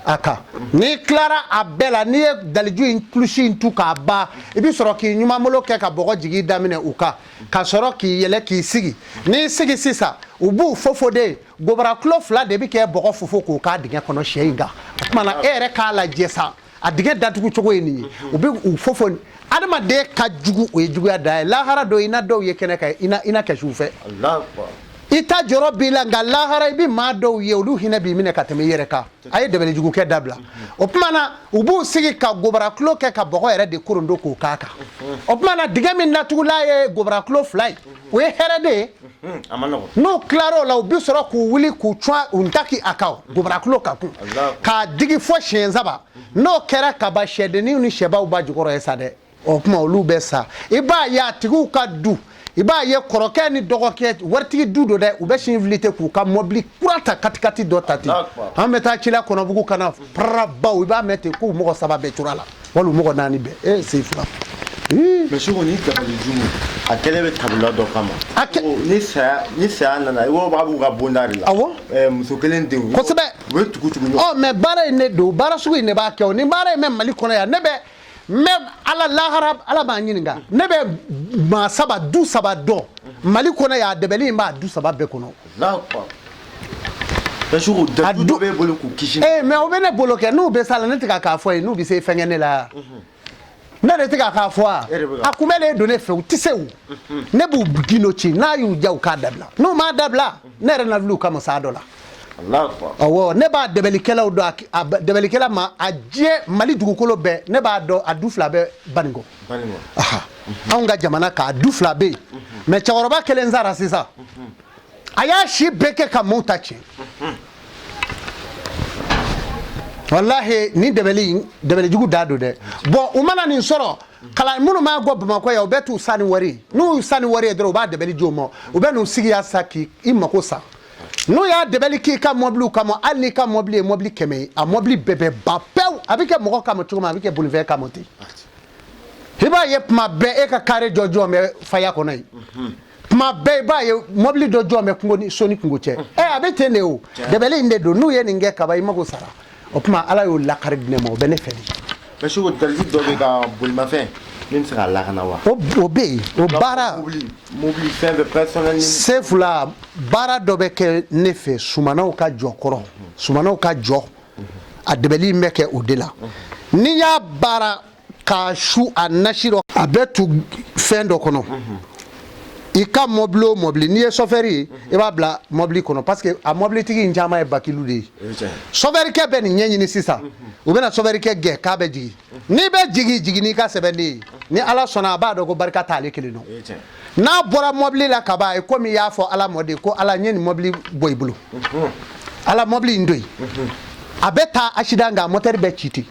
a kan. N'i tilara a bɛɛ la, n'i ye daliju in kulusi in tu k'a ban, i bɛ sɔrɔ k'i ɲumanbolo kɛ ka bɔgɔ jigi daminɛ u kan, ka sɔrɔ k'i yɛlɛ k'i sigi. N'i sigi sisan, u b'u fofo de. Gobara kulo fila de bɛ kɛ bɔgɔ fofo k'o k'a dingɛ kɔnɔ, sɛ in kan. O tuma na, e yɛrɛ k'a lajɛ sa, a dingɛ datugu cogo ye nin ye. U bɛ u fofo. Adamaden ka jugu, o ye juguya dan ye. Lahara dɔ, i na dɔw ye kɛnɛ kan, i na kɛsi u fɛ. I ta jɔrɔ b'i la, nka lahara i bɛ maa dɔw ye, olu hinɛ b'i minɛ ka tɛmɛ i yɛrɛ kan. A ye dɛbɛlijugukɛ dabila. O tuma na, u b'u sigi ka gobara kulo kɛ ka bɔgɔ yɛrɛ de korondo k'o k'a kan. O tuma na, dingɛ min datugula ye gobara kulo fila ye, o ye hɛrɛ de ye. N'u tilar'o la, u bɛ sɔrɔ k'u wuli k'u cun u taki a kan, gobara kulo ka kun k'a digi fo siɲɛ saba. N'o kɛra ka ban, sɛdenninw ni sɛbaw ba jukɔrɔ ye sa dɛ. O tuma, olu bɛ sa. I b'a ye a tigiw ka du, i b'a ye kɔrɔkɛ ni dɔgɔkɛ, waritigi du don dɛ, u bɛ sin fili ten k'u ka mɔbili kura ta, katikati dɔ ta ten. An bɛ taa ci la Kɔnɔbugu ka na parara baw, i b'a mɛn ten k'u mɔgɔ saba bɛɛ tora la, wali mɔgɔ naani bɛɛ. E sen fila. Mais Siko, ni dabali jugu a kɛlen bɛ kabila dɔ kama, ni saya nana, i b'a b'u ka bonda de la. Awɔ. Muso kelen denw. Kosɛbɛ. U bɛ tugu tugu ɲɔgɔn. Ɔ, mais baara in de don, baara sugu in de b'a kɛ. O ni baara in bɛ Mali kɔnɔ yan, ne bɛ n bɛ Ala, lahara Ala b'an ɲininka. Ne bɛ maa saba, du saba dɔn Mali kɔnɔ yan, a dɛbɛli in b'a du saba bɛɛ kɔnɔ. Mais Siko, dalilu dɔ b'e bolo k'u kisi? Ee, mais o bɛ ne bolo kɛ. N'u bɛ s'a la, ne tɛ ka k'a fɔ ye. N'u bɛ se fɛnkɛ ne la, ne de tɛ ka k'a fɔ. A a kun bɛ de don ne fɛ, u tɛ se. O ne b'u gindo ci. N'a y'u diya, u k'a dabila. N'u m'a dabila, ne yɛrɛ na wuli u kama saa dɔ la. Awɔ, ne b'a dɛbɛlikɛlaw dɔn. A dɛbɛlikɛla ma a diɲɛ Mali dugukolo bɛɛ, ne b'a dɔn. A du fila bɛ Banikɔ, anw ka jamana k'a du fila bɛ yen. Mais cɛkɔrɔba kelen sara sisan, a y'a si bɛɛ kɛ ka maaw ta tiɲɛ. Walahi, ni dɛbɛli, dɛbɛlijugu da don dɛ. Bon, u mana nin sɔrɔ, kalan minnu b'a gɔ Bamakɔ yan, u bɛ t'u san ni wari ye. N'u y'u san ni wari ye dɔrɔn, u b'a dɛbɛli di u ma. U bɛ n'u sigi yan sa k'i mako sa. N'u y'a dɛbɛli k'i ka mɔbiliw kama, hali n'i ka mɔbili ye mɔbili 100 ye, a mɔbili bɛɛ bɛ ban pewu. A bɛ kɛ mɔgɔ kama cogo min, a bɛ kɛ bolifɛn kama ten. I b'a ye tuma bɛɛ, e ka kare jɔ jɔn bɛ faya kɔnɔ yen. Tuma bɛɛ i b'a ye mɔbili dɔ jɔn bɛ kungo ni so ni kungo cɛ. Ɛ, a bɛ ten de. O dɛbɛli in de don. N'u ye nin kɛ kaba, i mago sara. O tuma, Ala y'o lakari di ne ma, o bɛ ne fɛ de. Mais Siko, dalili dɔ bɛ ka bolimafɛn min bɛ se k'a lakana wa? O bɛ yen, o baara. Mobili, fɛn bɛɛ personnel ni. Sefula, baara dɔ bɛ kɛ ne fɛ, sumanaw ka jɔ kɔrɔ, sumanaw ka jɔ, a dɛbɛli in bɛ kɛ o de la. N'i y'a baara k'a su a nasi dɔ, a bɛ tu fɛn dɔ kɔnɔ. I ka mɔbili o mɔbili, n'i ye sɔfɛri ye, i b'a bila mɔbili kɔnɔ, parce que a mɔbilitigi in caman ye bakilu de ye. Sɔfɛrikɛ bɛ nin ɲɛɲini sisan, u bɛna sɔfɛrikɛ gɛn k'a bɛ jigin. N'i bɛ jigin, jigin n'i ka sɛbɛnden ye. Ni Ala sɔnna, a b'a dɔn ko barika t'ale kelen nɔ. N'a bɔra mɔbili la ka ban, komi i y'a fɔ Ala mɔ de ko Ala, n ye nin mɔbili bɔ i bolo, Ala, mɔbili in to yen. A bɛ taa accident kɛ, a mɔtɛri bɛ ci ten.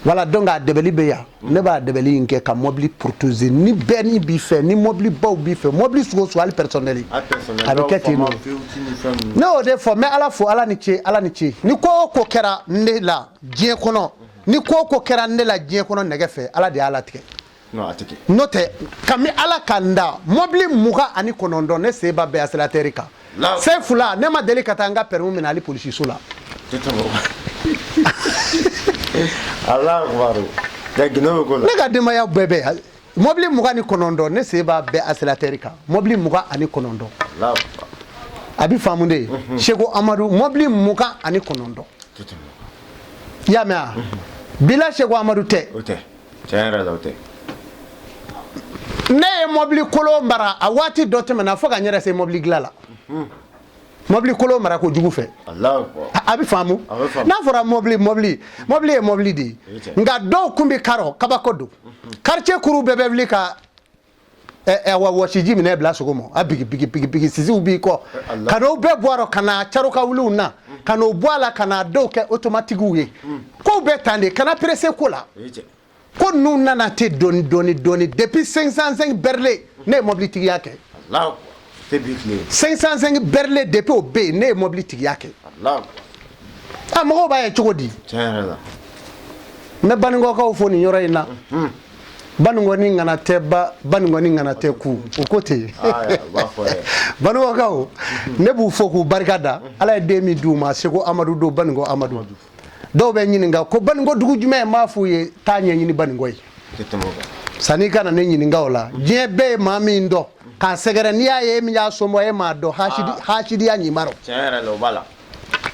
Voilà, donc a dɛbɛli bɛ yan. Ne b'a dɛbɛli in kɛ ka mɔbili protéger. Ni bɛɛ ni b'i fɛ, ni mɔbili baw b'i fɛ, mɔbili sugu o sugu, hali personnel, a bɛ kɛ ten. Ne y'o de fɔ. N bɛ Ala fo, Ala ni ce, Ala ni ce. Ni ko o ko kɛra ne la diɲɛ kɔnɔ, ni ko o ko kɛra ne la diɲɛ kɔnɔ nɛgɛ fɛ, Ala de y'a latigɛ. N'o tɛ, kami Ala ka n da mɔbili 29, ne sen b'a bɛɛ accélérateur kan. Sen fila, ne ma deli ka taa n ka permis minɛ hali polisiso la. Ne ka denbaya bɛɛ bɛ mɔbili 29, ne sen b'a bɛɛ accélérateur kan. Mɔbili 29, a bɛ faamu de. Seko Amadu, mɔbili 29, i y'a mɛn wa? Bila Seko Amadu tɛ. Ne ye mɔbili kolon mara a waati dɔ tɛmɛna fo ka n yɛrɛ se mɔbili dilan la. Mɔbili kolon mara ko jugu fɛ, a bɛ faamu. N'a fɔra mɔbili, mɔbili, mɔbili ye mɔbili de ye. Nka dɔw kun bɛ karɔ kabako don. Quartier kuru bɛɛ bɛ wuli ka wa wɔsiji minɛ bila sogo ma, a bigi bigi bigi bigi, sisiw b'i kɔ ka n'o bɛɛ bɔ a rɔ, ka na caro ka wuliw na, ka n'o bɔ a la, ka na dɔw kɛ automatiquew ye. Kow bɛɛ tan de, kana pressé ko la. Ko ninnu nana ten dɔɔni dɔɔni dɔɔni. Depuis 505 Berline, ne ye mobili tigiya kɛ. 505 Berline, depuis o bɛ yen, ne ye mobili tigiya kɛ. A mɔgɔw b'a ye cogo di? N bɛ Baninkɔkaw fo nin yɔrɔ in na. Baninkɔ ni ŋana tɛ ba, Baninkɔ ni ŋana tɛ ku, o ko ten. Baninkɔkaw, ne b'u fo k'u barika da. Ala ye den min d'u ma, Seko Amadu don, Baninkɔ Amadu. Dɔw bɛ ɲininka ko Baninkɔ dugu jumɛn? N b'a f'u ye, taa ɲɛɲini Baninkɔ ye. Sanni ka na ne ɲininka o la, diɲɛ bɛɛ ye maa min dɔn k'a sɛgɛrɛ, n'i y'a ye min y'a somɔgɔ, e m'a dɔn, hasidiya ɲimarɔ.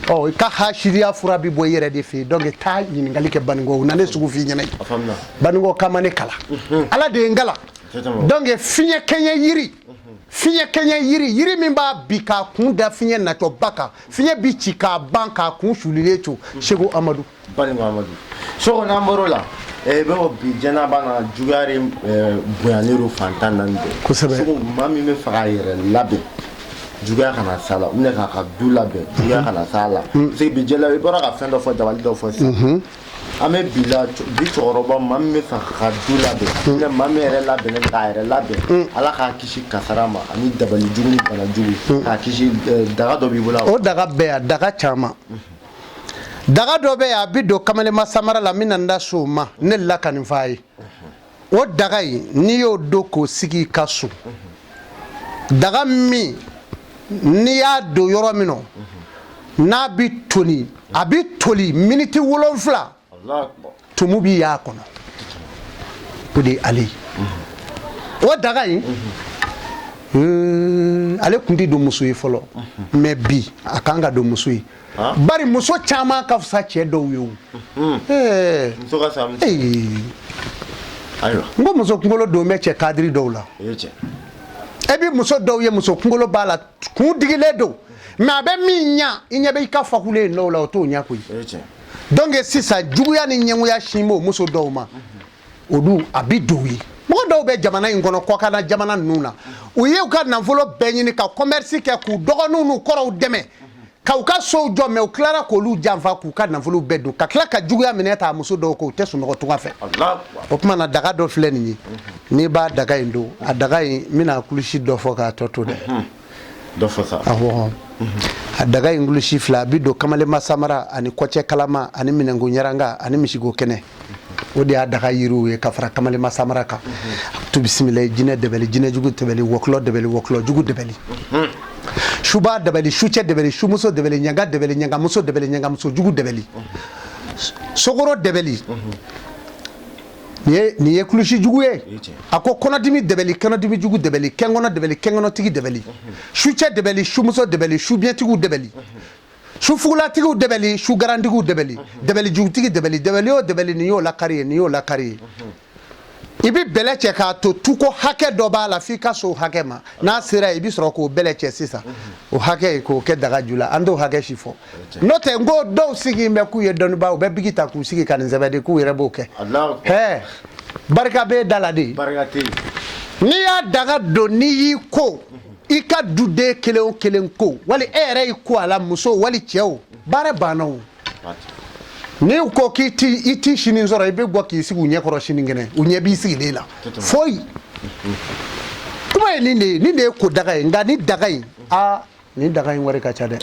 Ɔ, i ka hasidiya fura bɛ bɔ i yɛrɛ de fɛ yen. Donc taa ɲininkali kɛ Baninkɔ, u na ne sugu f'i ɲɛna. Baninkɔ kama ne kalan, Ala de ye n kalan. Donc fiɲɛ kɛɲɛ yiri, fiɲɛ kɛɲɛ yiri, yiri min b'a bi k'a kun da fiɲɛ natɔba kan, fiɲɛ bi ci k'a ban k'a kun sulilen to. Seko Amadu. Baninkɔ Amadu. Seko, n'an bɔr'o la, i b'a fɔ bi jɛnaba na, juguya de bonyalen don fan 14 bɛɛ. Kosɛbɛ. Seko, maa min bɛ fɛ k'a yɛrɛ labɛn juguya kana s'a la, ou bien k'a ka du labɛn juguya kana s'a la, parce que bi jɛla, i bɔra ka fɛn dɔ fɔ, dabali dɔ fɔ sisan. An bɛ bi la, bi cɛkɔrɔba, maa min bɛ fɛ k'a ka du labɛn, ou bien maa min yɛrɛ labɛnnen k'a yɛrɛ labɛn, Ala k'a kisi kasara ma ani dabali jugu ni bana jugu, k'a kisi, daga dɔ b'i bolo? O daga bɛ yan, daga caman. Daga dɔ bɛ yan, a bɛ don kamalenma samara la, n bɛna n da so o ma. Ne la ka nin f'a ye. O daga in, n'i y'o don k'o sigi i ka so, daga min n'i y'a don yɔrɔ min na, n'a bɛ toli, a bɛ toli miniti 7, tumu b'i y'a kɔnɔ. O de ye ale ye. O daga in, ale tun tɛ don muso ye fɔlɔ, mais bi a kan ka don muso ye, bari muso caman ka fisa cɛ dɔw ye o. Muso ka fisa. Ayiwa. N ko muso kunkolo don bɛ cɛ kadiri dɔw la. E bɛ muso dɔw ye, muso kunkolo b'a la, kun digilen don, mais a bɛ min ɲa, i ɲɛ bɛ i ka fakulen dɔw la, o t'o ɲa koyi. Donc sisan, juguya ni ɲɛngoya sin b'o muso dɔw ma, o dun a bɛ don u ye. Mɔgɔ dɔw bɛ jamana in kɔnɔ, kɔkanna jamana ninnu na, u ye u ka nafolo bɛɛ ɲini ka commerce kɛ, k'u dɔgɔninw n'u kɔrɔw dɛmɛ ka u ka sow jɔ, mais u tilara k'olu janfa, k'u ka nafolo bɛɛ dun, ka tila ka juguya minɛ ta muso dɔw ko u tɛ sunɔgɔ tunga fɛ. O tuma na, daga dɔ filɛ nin ye, n'i b'a daga in don, a daga in, n bɛna kulusi dɔ fɔ k'a tɔ to dɛ. Dɔ fɔ sa. Awɔ, a daga in kulusi fila, a bɛ don kamalenma samara ani kɔcɛ kalama ani minɛnko ɲaranga ani misigo kɛnɛ. O de y'a daga yiriw ye ka fara kamalenma samara kan. To bisimila, jinɛ dɛbɛli, jinɛ jugu dɛbɛli, wɔkulɔ dɛbɛli, wɔkulɔ jugu dɛbɛli, suba dɛbɛli, sucɛ dɛbɛli, sumuso dɛbɛli, ɲanga dɛbɛli, ɲangamuso dɛbɛli, ɲangamuso jugu dɛbɛli, sokoro dɛbɛli. Nin ye kulusi jugu ye. A ko kɔnɔdimi dɛbɛli, kɔnɔdimi jugu dɛbɛli, kɛnkɔnɔ dɛbɛli, kɛnkɔnɔtigi dɛbɛli, sucɛ dɛbɛli, sumuso dɛbɛli, subiɲɛtigiw dɛbɛli, sufugulatigiw dɛbɛli, sugarantigiw dɛbɛli, dɛbɛli jugutigi dɛbɛli, dɛbɛli o dɛbɛli. Nin y'o lakari ye, nin y'o lakari ye. I bɛ bɛlɛ cɛ k'a to tuko hakɛ dɔ b'a la f'i ka s'o hakɛ ma. N'a sera yen, i bɛ sɔrɔ k'o bɛlɛ cɛ sisan, o hakɛ ye k'o kɛ daga ju la. An t'o hakɛ si fɔ, n'o tɛ n ko dɔw sigi bɛ k'u ye dɔnnibaa, u bɛ biki ta k'u sigi ka nin sɛbɛn de k'u yɛrɛ b'o kɛ. Hɛɛ, barika b'e da la de. N'i y'a daga don, n'i y'i ko, i ka duden kelen o kelen ko, wali e yɛrɛ y'i ko a la, muso wali cɛw, baara banna o. N'i ko k'i ti i ti sini sɔrɔ, i bɛ bɔ k'i sigi u ɲɛkɔrɔ sinikɛnɛ, u ɲɛ b'i sigilen la. Foyi kuma ye nin de ye, nin de ye ko daga ye. Nka ni daga in, aa, nin daga in wari ka ca dɛ.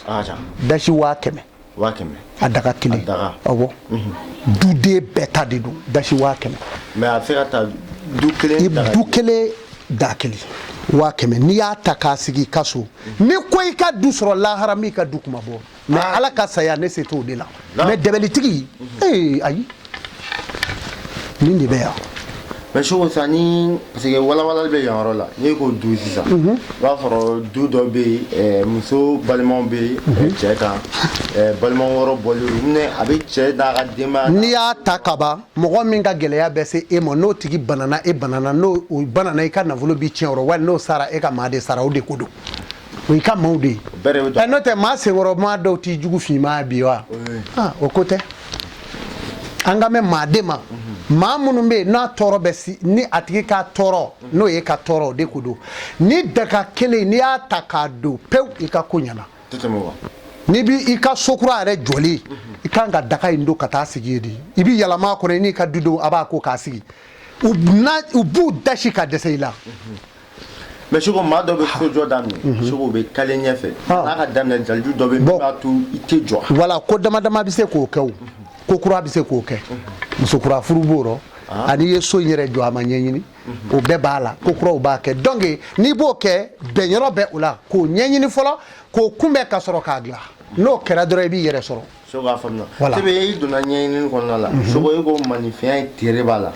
Dasi 100 000. 100 000. A daga kelen. Awɔ, duden bɛɛ ta de don, dasi 100 000. Mais a bɛ se ka ta du kelen. Du kelen da kelen 100 000. N'i y'a ta k'a sigi i ka so, ni ko i ka du sɔrɔ lahara, min ka du kuma bɔ. Mais ala ka saya, ne se t'o de la. Mais dɛbɛlitigi, ee, ayi, nin de bɛ yan. Mais Soko, sisan ni, parce que walawalali bɛ yan yɔrɔ la, n'i ko du sisan, i b'a sɔrɔ du dɔ bɛ yen, muso balimaw bɛ yen, cɛ kan balima wɔɔrɔ bɔlen, a bɛ cɛ n'a ka denbaya. N'i y'a ta kaban, mɔgɔ min ka gɛlɛya bɛ se e ma, n'o tigi banana, e banana, n'o banana, i ka nafolo b'i tiɲɛ o rɔ, wali n'o sara, e ka maa de sara, o de ko don, o y'i ka maaw de ye. N'o tɛ, maa senkɔrɔ maa dɔw t'i jugu finman bi wa? O ko tɛ. An ka mɛn maa de ma, maa minnu bɛ yen n'a tɔɔrɔ bɛ si ni a tigi ka tɔɔrɔ, n'o ye ka tɔɔrɔ, o de ko don. Ni daga kelen, n'i y'a ta k'a don pewu, i ka ko ɲɛna. N'i bi i ka so kura yɛrɛ jɔlen, i kan ka daga in don ka taa sigi yen de. I bi yɛlɛma a kɔnɔ, i n'i ka dudenw, a b'a ko k'a sigi, u b'u dasi ka dɛsɛ i la. Mais Soko, maa dɔ bɛ sojɔ daminɛ, Soko, bɛ kale ɲɛfɛ n'a ka daminɛ, jaliju dɔ bɛ min b'a to i tɛ jɔ. Voilà, ko dama dama bɛ se k'o kɛ o. Ko kura bɛ se k'o kɛ, muso kura furu b'o rɔ, ani i ye so in yɛrɛ jɔ, a ma ɲɛɲini, o bɛɛ b'a la. Ko kuraw b'a kɛ. Donc n'i b'o kɛ, bɛnyɔrɔ bɛ o la, k'o ɲɛɲini fɔlɔ, k'o kunbɛn ka sɔrɔ k'a dilan. N'o kɛra dɔrɔn, i b'i yɛrɛ sɔrɔ. Soko, a faamuya. Voilà. Sebe, i donna ɲɛɲinini kɔnɔna la, Soko, e ko maninfinya ye tere b'a la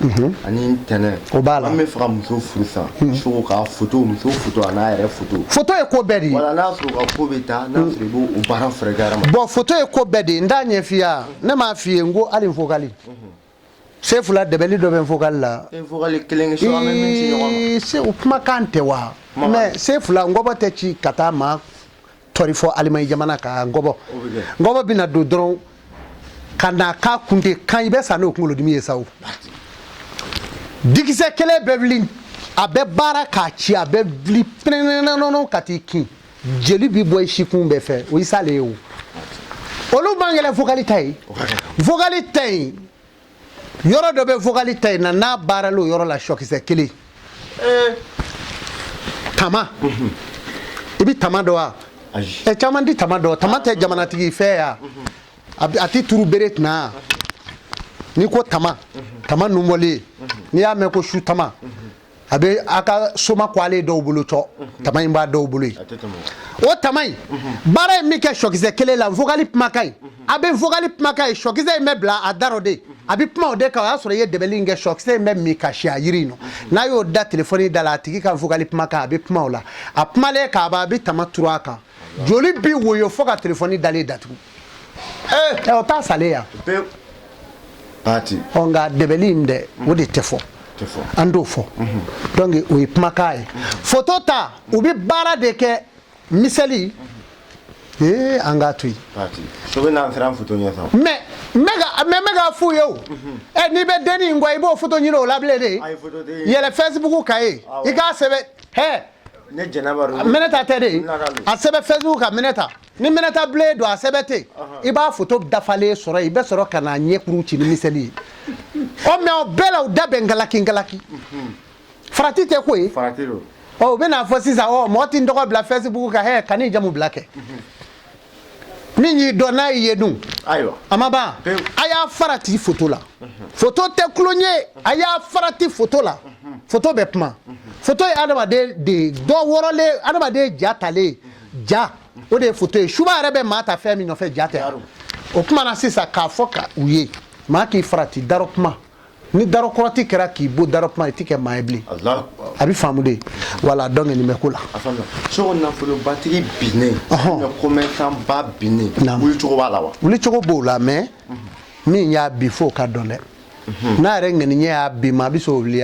ani tɛnɛ. O b'a la. An bɛ fɛ ka muso furu sisan, Soko, k'a foto, muso foto a n'a yɛrɛ foto. Foto ye ko bɛɛ de ye. Voilà, n'a sɔrɔ u ka ko bɛ taa, n'a sɔrɔ i b'o baara fɛɛrɛ kɛ hadamaden. Bon, foto ye ko bɛɛ de ye. N t'a ɲɛf'i ye, ne m'a f'i ye n ko hali vocal se fila dɛbɛli dɔ bɛ vocal la. E vocal kelen kɛ, Soko, an bɛ min ci ɲɔgɔn ma. Se o kumakan tɛ wa? Mais se fila ngɔbɔ tɛ ci ka taa maa tɔri fɔ Alimaɲi jamana kan. Ngɔbɔ ngɔbɔ bɛna don dɔrɔn ka na k'a kunte kan, i bɛ sa n'o kunkolodimi ye sa. O dikisɛ kelen bɛ wuli, a bɛ baara k'a ci, a bɛ wuli pɛnɛnɛnɛnɛ ka t'i kin, jeli bɛ bɔ i sikun bɛɛ fɛ, o y'i salen ye. O olu man gɛlɛn. Vocal ta ye, vocal ta yen, yɔrɔ dɔ bɛ vocal ta yen na, n'a baarala o yɔrɔ la, sɔkisɛ kelen tama, i bɛ tama dɔn wa? Ɛ, caman di tama dɔn. Tama tɛ jamanatigi fɛ yan, a tɛ turu bere tɛna. N'i ko tama, tama nunbɔlen, n'i y'a mɛn ko su tama, a bɛ a ka soma ko ale dɔw bolo cɔ, tama in b'a dɔw bolo yen. O tama in baara ye min kɛ sɔkisɛ kelen la, vocal kumakan in, a bɛ vocal kumakan ye, sɔkisɛ in bɛ bila a da rɔ de, a bɛ kuma o de kan. O y'a sɔrɔ i ye dɛbɛli in kɛ, sɔkisɛ in bɛ min ka si a yiri in nɔ. N'a y'o da telefɔni da la, a tigi ka vocal kumakan, a bɛ kuma o la. A kumalen k'a ban, a bɛ tama turu a kan, joli bi woyo fo ka telefɔni dalen datugu. Ɛ, o t'a salen yan. Ɔ, nka dɛbɛli in dɛ, o de tɛ fɔ, an t'o fɔ. Donc o ye kumakan ye. Foto ta, u bɛ baara de kɛ miseli ee, an k'a to yen. Mais n bɛ k'a f'u ye o. Ɛ, n'i bɛ dennin in kɔ, i b'o foto ɲini o la bilen de. Yɛlɛ Facebook kan ye, i k'a sɛbɛn hɛ. Minɛta tɛ de, a sɛbɛn Facebook kan minɛta. Ni minɛta bilen don, a sɛbɛn tɛ, i b'a foto dafalen sɔrɔ yen. I bɛ sɔrɔ ka n'a ɲɛkuru ci ni miseli ye. Ɔ, mais o bɛɛ la, u da bɛ ngalaki ngalaki, farati tɛ ko ye. Ɔ, u bɛna fɔ sisan, ɔ, mɔgɔ t'i tɔgɔ bila Facebook kan, hɛ, kan'i jamu bila kɛ. Min y'i dɔn, n'a y'i ye dun, a ma ban. A y'a farati foto la, foto tɛ tulon ye. A y'a farati foto la, foto bɛ kuma. Foto ye adamaden de dɔ wɔrɔlen, adamaden ja talen ja, o de ye foto ye. Suba yɛrɛ bɛ maa ta fɛn min nɔfɛ, ja tɛ. O kuma na sisan, k'a fɔ ka u ye, maa k'i farati darɔ kuma. Ni darɔ kɔrɔti kɛra k'i bɔ darɔ kuma, i ti kɛ maa ye bilen. A bɛ faamu de. Voilà, donc nin bɛ ko la. Soko, nafolobatigi binnen, commerçant ba binnen, wuli cogo b'a la wa? Wuli cogo b'o la, mais min y'a bi, f'o ka dɔn dɛ. N'a yɛrɛ ŋaniɲɛ y'a bin ma, a bɛ sɔn o wuli.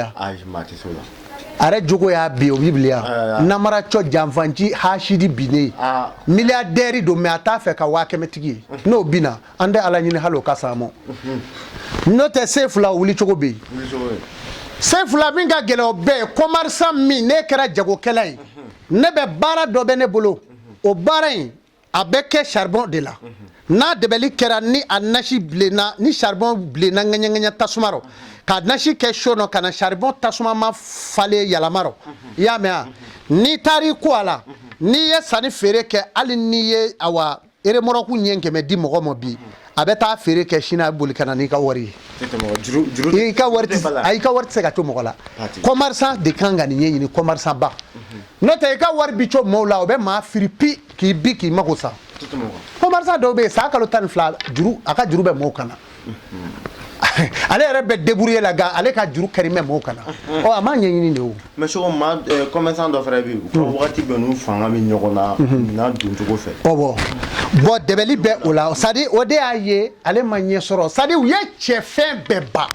A yɛrɛ jogo y'a bin, o b'i bila. Namaracɔ, janfanci, hasidi binnen, milliardaire don, mais a t'a fɛ ka 100 000 tigi ye. N'o binna, an tɛ Ala ɲini hali o ka s'an ma. N'o tɛ, se fila wuli cogo bɛ yen. Se fila min ka gɛlɛn o bɛɛ ye, commerçant min ne kɛra jagokɛla ye, ne bɛ baara dɔ bɛ ne bolo, o baara in a bɛ kɛ charbon de la. N'a dɛbɛli kɛra, ni a nasi bilenna, ni charbon bilenna ŋɛɲɛ ŋɛɲɛ tasuma rɔ, ka nasi kɛ so nɔ, ka na charbon tasuma ma falen yɛlɛma rɔ, i y'a mɛn wa? N'i taar'i ko a la, n'i ye sanni feere kɛ, hali n'i ye awa remorque ɲɛ 100 di mɔgɔ ma bi, a bɛ taa feere kɛ sini, a bɛ boli ka na n'i ka wari ye. I ka wari tɛ, a i ka wari tɛ se ka to mɔgɔ la. Commerçant de kan ka nin ɲɛɲini, commerçant ba. N'o tɛ, i ka wari bi co mɔgɔw la, o bɛ maa firi pi k'i bi k'i mago sa. Commerçant dɔw bɛ yen, san kalo 12 juru, a ka juru bɛ mɔgɔw kan na. Ale yɛrɛ bɛ débrouiller la, nka ale ka juru kɛri bɛ mɔgɔw kan na. Ɔ, a m'a ɲɛɲini de o. Mais soko maa commerçant dɔ fana bɛ yen, u ka wagati bɛɛ n'u fanga bɛ ɲɔgɔn na minɛn doncogo fɛ. Ɔ bon, dɛbɛli bɛ o la, c'est à dire o de y'a ye ale ma ɲɛ sɔrɔ. C'est à dire u ye cɛ fɛn bɛɛ ban,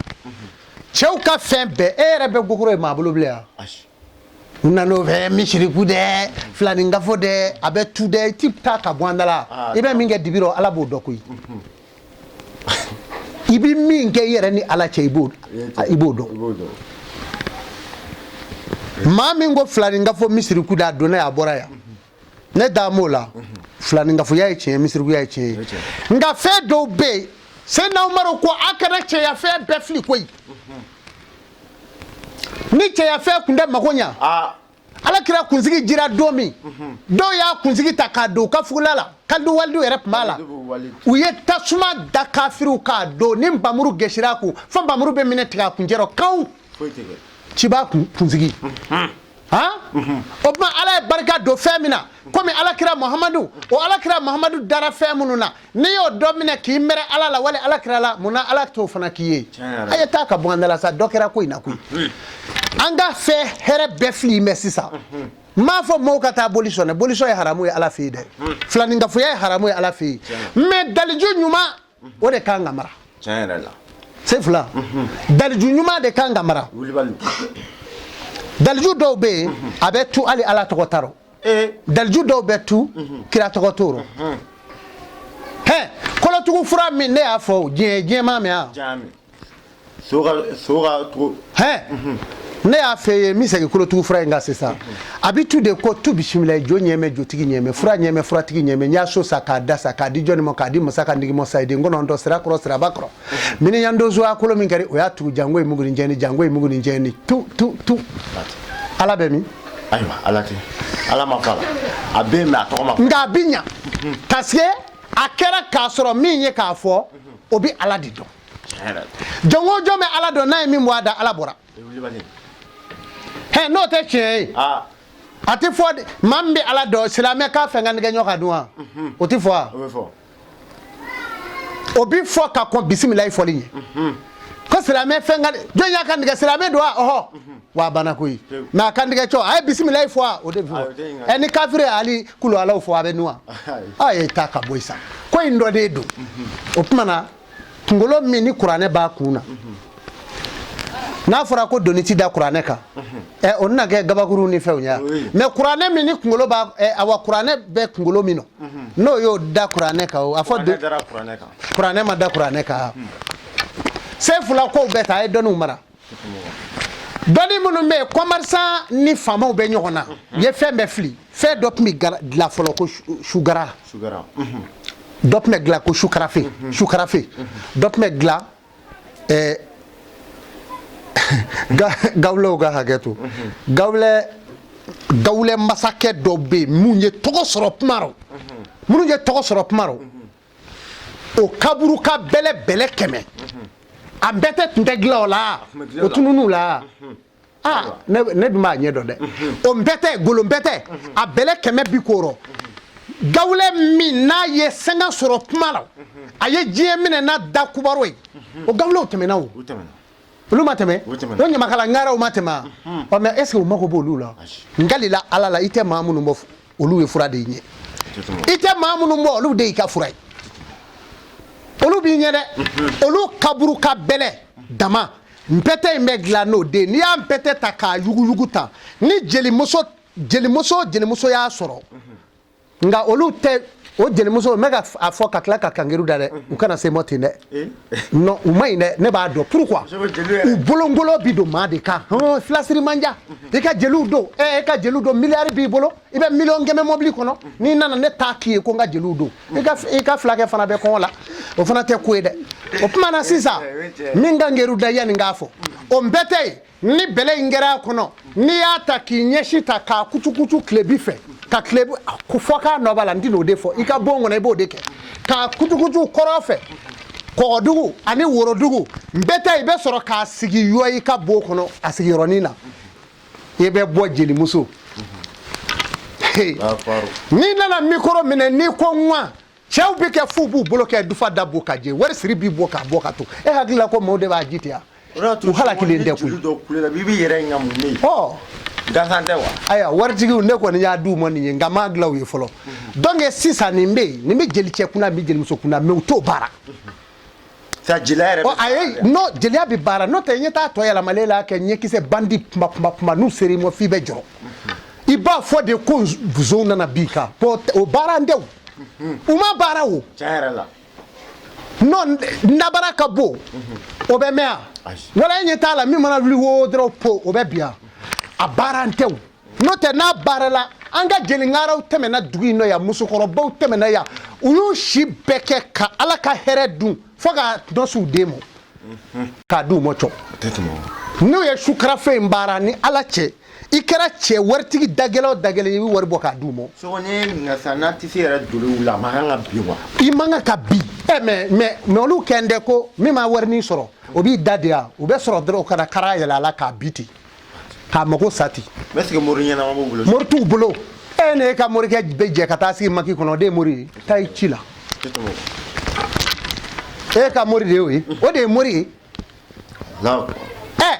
cɛw ka fɛn bɛɛ. E yɛrɛ bɛ gokoro ye maa bolo bilen yan. U nan'o fɛ misiriku dɛ, filanin-kafo dɛ, a bɛ tu dɛ, i ti taa ka bɔ an da la. I bɛ min kɛ dibi rɔ, Ala b'o dɔn koyi. I bɛ min kɛ i yɛrɛ ni Ala cɛ, i b'o dɔn. Maa min ko filanin-kafo misiriku dɛ, a donna yan, a bɔra yan, ne da m'o la. Filanin-kafoya ye tiɲɛ, misirikuya ye tiɲɛ ye, nka fɛn dɔw bɛ yen, Seyidina Umaru ko a kana cɛya fɛn bɛɛ fili koyi. Ni cɛya fɛn tun tɛ mago ɲa, Ala kira kunsigi jira don min, dɔw y'a kunsigi ta k'a don u ka fugula la, Kalidu walidu yɛrɛ tun b'a la. U ye tasuma da kafiriw k'a don, ni npamuru gɛsira a kun, fo npamuru bɛ minɛ tigɛ a kuncɛ rɔ kanw ciba kunsigi. Han, o tuma Ala ye barika don fɛn min na, komi Ala kira Muhamadu, o Ala kira Muhamadu dara fɛn minnu na, n'i y'o dɔ minɛ k'i mɛrɛ Ala la wali Ala kira la, mun na Ala t'o fana k'i ye? A ye taa ka bɔ an da la sa, dɔ kɛra ko in na koyi. An ka fɛn hɛrɛ bɛɛ fili mɛ sisan. N m'a fɔ mɔgɔw ka taa boli sɔn dɛ, boli sɔn ye haramu ye Ala fɛ yen dɛ, filaninkafoya ye haramu ye Ala fɛ yen, mais daliju ɲuman o de kan ka mara. Tiɲɛ yɛrɛ la. Se fila, daliju ɲuman de kan ka mara. Daliju dɔw bɛ yen, a bɛ tu hali Ala tɔgɔ t'a rɔ. Daliju dɔw bɛ tu, kira tɔgɔ t'o rɔ. Hɛn, kolotugu fura min ne y'a fɔ, diɲɛ diɲɛ ma mɛn wa? Hɛn, ne y'a fɛ ye, n bɛ segin kolotugu fura in kan sisan. A bɛ tu de ko tu bisimila, jo ɲɛmɛ, jotigi ɲɛmɛ, fura ɲɛmɛ, furatigi ɲɛmɛ. N y'a so sa k'a da sa k'a di jɔnni ma? K'a di masa ka nigimɔ sa den kɔnɔntɔn sira kɔrɔ, siraba kɔrɔ miniyan donso a kolo min kɛra, o y'a tugu jango ye mugu ni jɛni, jango ye mugu ni jɛni, tu tu tu. Ala bɛ min? Ayiwa, Ala tɛ, Ala ma fɔ a la, a bɛ yen, mais a tɔgɔ ma fɔ. Nka a bɛ ɲa parce que a kɛra k'a sɔrɔ min ye k'a fɔ, o bɛ Ala de dɔn. Jɔn o jɔn bɛ Ala dɔn, n'a ye min bɔ a da, Ala bɔra. Hɛn, n'o tɛ tiɲɛ ye, a tɛ fɔ maa min bɛ Ala dɔn, silamɛ k'a fɛ n ka nɛgɛ ka dun wa? O tɛ fɔ wa? O bɛ fɔ ka kɔn bisimilayi fɔli ɲɛ ko silamɛ fɛn ka jɔn y'a kan tigɛ, silamɛ don wa? Ɔhɔ, wa a banna koyi. Mais a kan tigɛ cɔ, a ye bisimilayi fɔ wa? O de bɛ fɔ. Ɛ, ni kafiri ye hali kulu Alaw fɔ, a bɛ nu wa? A ye taa ka bɔ yen sa, ko in dɔ de don. O tuma na, kunkolo min ni kuranɛ b'a kun na, n'a fɔra ko doni ti da kuranɛ kan, ɛ, o tɛna kɛ gabakuru ni fɛnw ye. Mais kuranɛ min ni kunkolo b'a, ɛ, awa, kuranɛ bɛ kunkolo min nɔ, n'o y'o da kuranɛ kan, o a fɔ kuranɛ ma da kuranɛ kan. Se fila kow bɛɛ ta, a ye dɔnniw mara. Dɔnni minnu bɛ yen, commerçant ni faamaw bɛ ɲɔgɔn na, u ye fɛn bɛɛ fili. Fɛn dɔ tun bɛ dilan fɔlɔ ko sugara, dɔ tun bɛ dilan ko sukarafe, sukarafe dɔ tun bɛ dilan. Ɛɛ, gawulɛw ka hakɛ to, gawulɛ gawulɛ masakɛ dɔ bɛ yen mun ye tɔgɔ sɔrɔ kuma rɔ, minnu ye tɔgɔ sɔrɔ kuma rɔ, o kaburu ka bɛlɛ bɛlɛ 100, a bɛɛ tɛ tun tɛ dilan o la, o tunun'u la. Aa, ne dun b'a ɲɛ dɔn dɛ. O npɛtɛ golo npɛtɛ, a bɛlɛ 100 bi k'o rɔ. Gawulɛ min n'a ye sɛngɛ sɔrɔ kuma la, a ye diɲɛ minɛ n'a da kubaro ye, o gawulɛw tɛmɛna, o olu ma tɛmɛ, o ɲamakala ŋaraw ma tɛmɛ. Ɔ, mais est ce que u mago b'olu la? N kalila Ala la, i tɛ maa minnu bɔ, olu ye fura de y'i ɲɛ. I tɛ maa minnu bɔ, olu de y'i ka fura ye, olu b'i ɲɛ dɛ. Olu kaburu ka bɛlɛ. Dama npɛtɛ in bɛ dilan n'o de ye. N'i y'a npɛtɛ ta k'a yuguyugu ta, ni jelimuso jelimuso jelimuso y'a sɔrɔ, nka olu tɛ o jelimuso, n bɛ ka a fɔ ka tila ka kangeru da dɛ, u kana se mɔ ten dɛ. Non, u ma ɲi dɛ, ne b'a dɔn pourquoi. U bolongolo bi don maa de kan. Hɔn, filasiri man ja i ka jeliw don. Ɛ, e ka jeliw don, miliyari b'i bolo, i bɛ miliyɔn 100 mɔbili kɔnɔ, n'i nana ne t'a k'i ye ko n ka jeliw don. I ka fulakɛ fana bɛ kɔngɔ la, o fana tɛ ko ye dɛ. O tuma na sisan, min ka ngeru da yanni n k'a fɔ, o npɛtɛ ye ni bɛlɛ in kɛra a kɔnɔ, n'i y'a ta k'i ɲɛsin ta k'a kucukucu tilebi fɛ ka tilebi fɔ k'a nɔ b'a la, n tɛn'o de fɔ, i ka bon kɔnɔ i b'o de kɛ k'a kucukucu kɔrɔ fɛ, kɔgɔdugu ani worodugu. Npɛtɛ i bɛ sɔrɔ k'a sigi yɔ i ka bon kɔnɔ, a sigiyɔrɔnin na i bɛ bɔ jelimuso. N'i nana micro minɛ, n'i ko ŋwa, cɛw bɛ kɛ f'u b'u bolo kɛ dufa da bɔ ka jɛ, wari siri b'i bɔ k'a bɔ ka to. E hakili la ko maaw de b'a ji ten wa? U halakilen tɛ koyi. Ɔ, gansan tɛ wa? Ayiwa, waritigiw, ne kɔni y'a d'u ma nin ye, nka n m'a dilan u ye fɔlɔ. Donc sisan nin bɛ yen, nin bɛ jelicɛ kunna, nin bɛ jelimuso kunna, mais u t'o baara. Sa jeliya yɛrɛ. Ɔ, ayi, non, jeliya bɛ baara, n'o tɛ ɲɛ t'a tɔ yɛlɛmalen la kɛ ɲɛkisɛ bandi kuma kuma kuma. N'u ser'i ma f'i bɛ jɔrɔ, i b'a fɔ de ko zonw nana bin kan. Bon, o baara n tɛ o, u ma baara o. Tiɲɛ yɛrɛ la. Non, nabara ka bon, o bɛ mɛn yan wala e ɲɛ t'a la, min mana wuli wo dɔrɔn po, o bɛ bin yan. A baara n tɛ o, n'o tɛ n'a baarala, an ka jeliŋaraw tɛmɛna dugu in nɔ yan, musokɔrɔbaw tɛmɛna yan, u y'u si bɛɛ kɛ ka Ala ka hɛrɛ dun fo ka dɔ s'u den ma k'a d'u ma cɔ. N'u ye sukarafe in baara ni Ala cɛ, i kɛra cɛ waritigi dagɛlɛ o dagɛlɛ, i bɛ wari bɔ k'a d'u ma. Sɔgɔ n'i ye ɲininka sisan, n'a tɛ se yɛrɛ joli la, a man kan ka bin wa? I man kan ka bin ɛ, mais olu kɛn tɛ ko min ma warinin sɔrɔ, o b'i da de yan, u bɛ sɔrɔ dɔrɔn ka na kara yɛlɛ a la k'a bi ten k'a mago sa ten. Mais est ce que mori ɲɛnama b'u bolo? Mori t'u bolo. E ne ka morikɛ bɛ jɛ ka taa sigi maki kɔnɔ, o de ye mori ye? Taa i ci la. E ka mori de y'o ye, o de ye mori ye. Ɛ,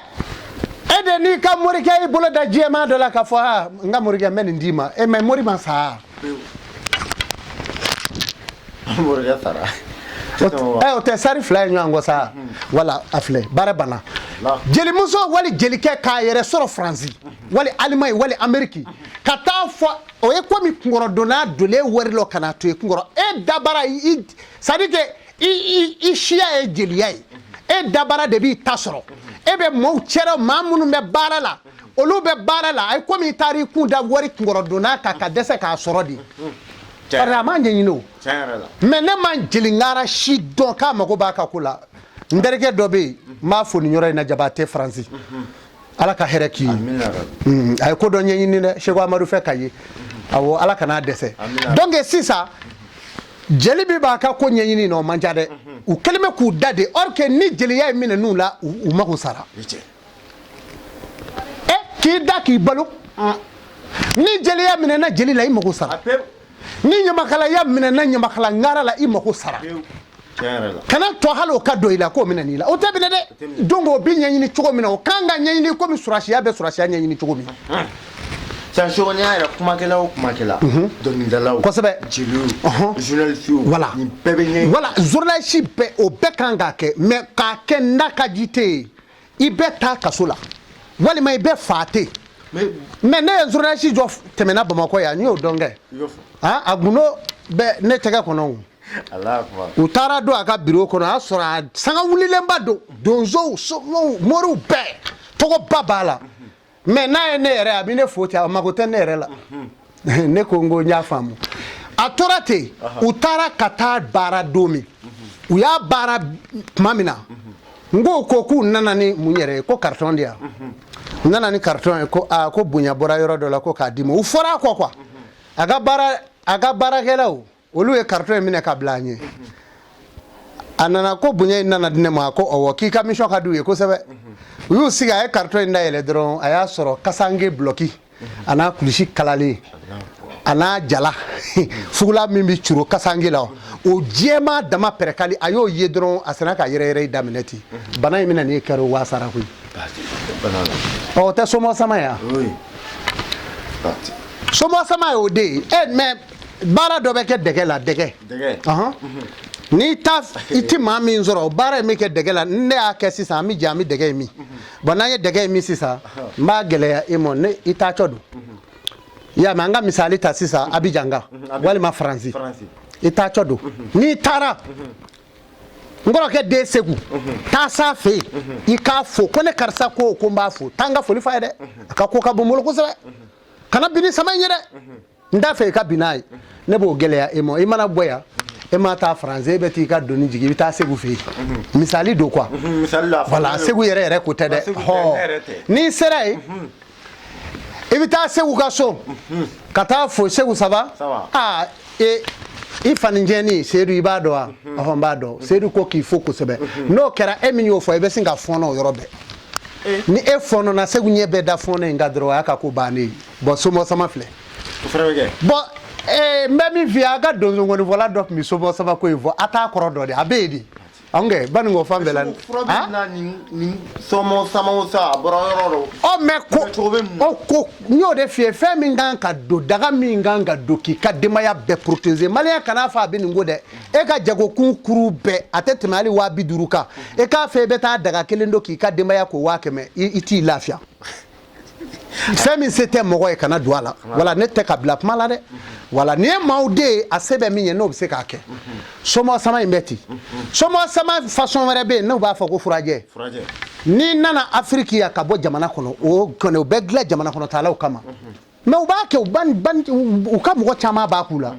e de n'i ka morikɛ y'i bolo da jɛman dɔ la k'a fɔ aa, n ka morikɛ, n bɛ nin d'i ma e, mais mori ma sa. Morikɛ sara. Ɛ, o tɛ sari fila ye ɲɔgɔn kɔ sa. Wala a filɛ, baara banna. Jelimuso wali jelikɛ k'a yɛrɛ sɔrɔ Faransi wali Alimaɲi wali Ameriki ka taa fɔ o ye komi kunkɔrɔdonna donnen wari lɔ ka na to yen kunkɔrɔ e dabara i, c'est à dire que i siya ye jeliya ye, e dabara de b'i ta sɔrɔ, e bɛ maaw cɛrɛ, maa minnu bɛ baara la, olu bɛ baara la. A ye komi i taara i kun da wari kunkɔrɔdonna kan ka dɛsɛ k'a sɔrɔ de, parce que a m'a ɲɛɲini o. Mais ne ma jeliŋara si dɔn k'a mago b'a ka ko la. N terikɛ dɔ bɛ yen, n b'a fo nin yɔrɔ in na, Jabatɛ Faransi, Ala ka hɛrɛ k'i ye. A ye ko dɔ ɲɛɲini dɛ, Seko Amadu fɛ ka ye, awɔ, Ala kan'a dɛsɛ. Donc sisan jeli bi b'a ka ko ɲɛɲini na, o man ca dɛ. U kɛlen bɛ k'u da de, or que ni jeliya ye minɛ n'u la, u mago sara. Ɛ, k'i da k'i balo, ni jeliya minɛna jeli la, i mago sara. Ni ɲamakalaya minɛna ɲamakala ŋara la, i mago sara. Kana tɔ hali o ka don i la k'o minɛ n'i la, o tɛ minɛ dɛ. Donc o bi ɲɛɲini cogo min na, o kan ka ɲɛɲini komi surasiya bɛ surasiya ɲɛɲini cogo min. Sisan Seko, n'i y'a yɛrɛ kumakɛla o kumakɛla, dɔnkilidalaw, jeliw, journaliste, nin bɛɛ bɛ ɲɛɲini. Voilà, journaliste bɛɛ, o bɛɛ kan k'a kɛ, mais k'a kɛ n'a ka ji tɛ yen, i bɛ taa kaso la walima i bɛ fa ten. Mais ne ye journaliste jɔ tɛmɛna Bamakɔ yan, n y'o dɔn kɛ, a gundo bɛ ne tɛgɛ kɔnɔ o. U taara don a ka bureau kɔnɔ, a y'a sɔrɔ a sanga wulilenba don, donsow, somaw, moriw bɛɛ tɔgɔba b'a la. Mais n'a ye ne yɛrɛ, a bɛ ne fo ten, a mago tɛ ne yɛrɛ la. Ne ko n ko n y'a faamu. A tora ten, u taara ka taa baara don min, u y'a baara tuma min na, n ko k'u nana ni mun yɛrɛ ye? Ko carton de yan. U nana ni carton ye, ko aa, ko bonya bɔra yɔrɔ dɔ la, ko k'a d'i ma. U fɔra a kɔ quoi, a ka baara, a ka baarakɛlaw, olu ye carton in minɛ ka bila a ɲɛ. A nana ko bonya in nana di ne ma. Ko ɔwɔ, k'i ka mission ka di u ye kosɛbɛ. U y'u sigi, a ye carton in dayɛlɛ dɔrɔn, a y'a sɔrɔ kasange bulɔki a n'a kulisi kalalen a n'a jala fugula min bɛ curo kasange la, o jɛman dama pɛrɛkali. A y'o ye dɔrɔn, a sera ka yɛrɛ yɛrɛ daminɛ ten. Bana in bɛna nin kɛra o waasara koyi. Ɔ, o tɛ somɔ sama ye wa? Somɔ sama ye o de ye. Ɛ, mais baara dɔ bɛ kɛ dɛgɛ la, dɛgɛ. N'i ta i ti maa min sɔrɔ, o baara in bɛ kɛ dɛgɛ la. Ne y'a kɛ sisan, an bɛ jɛ, an bɛ dɛgɛ in min. Bon, n'an ye dɛgɛ in min sisan, n b'a gɛlɛya e ma. Ne i taatɔ don, i y'a mɛn? An ka misali ta sisan, Abidjan kan walima Faransi. I taatɔ don, n'i taara n kɔrɔkɛ den Segu, taa s'a fɛ yen, i k'a fo ko ne karisa ko n b'a fo. Taa n ka foli f'a ye dɛ, a ka ko ka bon n bolo kosɛbɛ. Kana bin ni sama in ye dɛ, n t'a fɛ i ka bin n'a ye. Ne b'o gɛlɛya e ma. I mana bɔ yan, e ma taa Faransi, e bɛ t'i ka doni jigin, i bɛ taa Segu fɛ yen. Misali don quoi. Voilà, Segu yɛrɛ yɛrɛ ko tɛ dɛ. Hɔ, n'i sera yen, i bɛ taa Segu ka so ka taa fo: Segu, ça va? Aa, e i fanicɛni Seyidu, i b'a dɔn wa? Ɔhɔn, n b'a dɔn. Seyidu ko k'i fo kosɛbɛ. N'o kɛra, e min y'o fɔ, i bɛ sin ka fɔɔnɔ o yɔrɔ bɛɛ. Ni e fɔɔnɔna, Segu ɲɛ bɛɛ da fɔɔnɔ in kan dɔrɔn, o y'a ka ko bannen ye. Bon, somɔ sama filɛ. Bon, n bɛ min f'i ye, a ka donsonkɔnifɔla dɔ tun bɛ somɔ sama ko in fɔ, a t'a kɔrɔ dɔn dɛ, a bɛ yen de. Anw kɛ Banikɔ fan bɛɛ la. Fura bɛ na nin sɔmɔ sama sa, a bɔra yɔrɔ dɔ. Ɔ, mais ko o ko n y'o de f'i ye, fɛn min kan ka don, daga min kan ka don k'i ka denbaya bɛɛ protéger. Maliyɛn kana fɔ a bɛ nin ko dɛ. E ka jagokun kuru bɛɛ, a tɛ tɛmɛ hali 50 000 kan. E k'a fɛ i bɛ taa daga kelen don k'i ka denbaya ko 100 000, i t'i lafiya. Fɛn min se tɛ mɔgɔ ye, kana don a la. Wala ne tɛ ka bila kuma la dɛ. Wala nin ye maaw de ye, a se bɛ min ye, n'o bɛ se k'a kɛ. Somɔ sama in bɛ ten. Somɔ sama façon wɛrɛ bɛ yen, n'u b'a fɔ ko furajɛ. N'i nana Afiriki yan ka bɔ jamana kɔnɔ, o kɔni o bɛ dilan jamana kɔnɔ taalaw kama, mais u b'a kɛ u ban ban, u ka mɔgɔ caman b'a k'u la.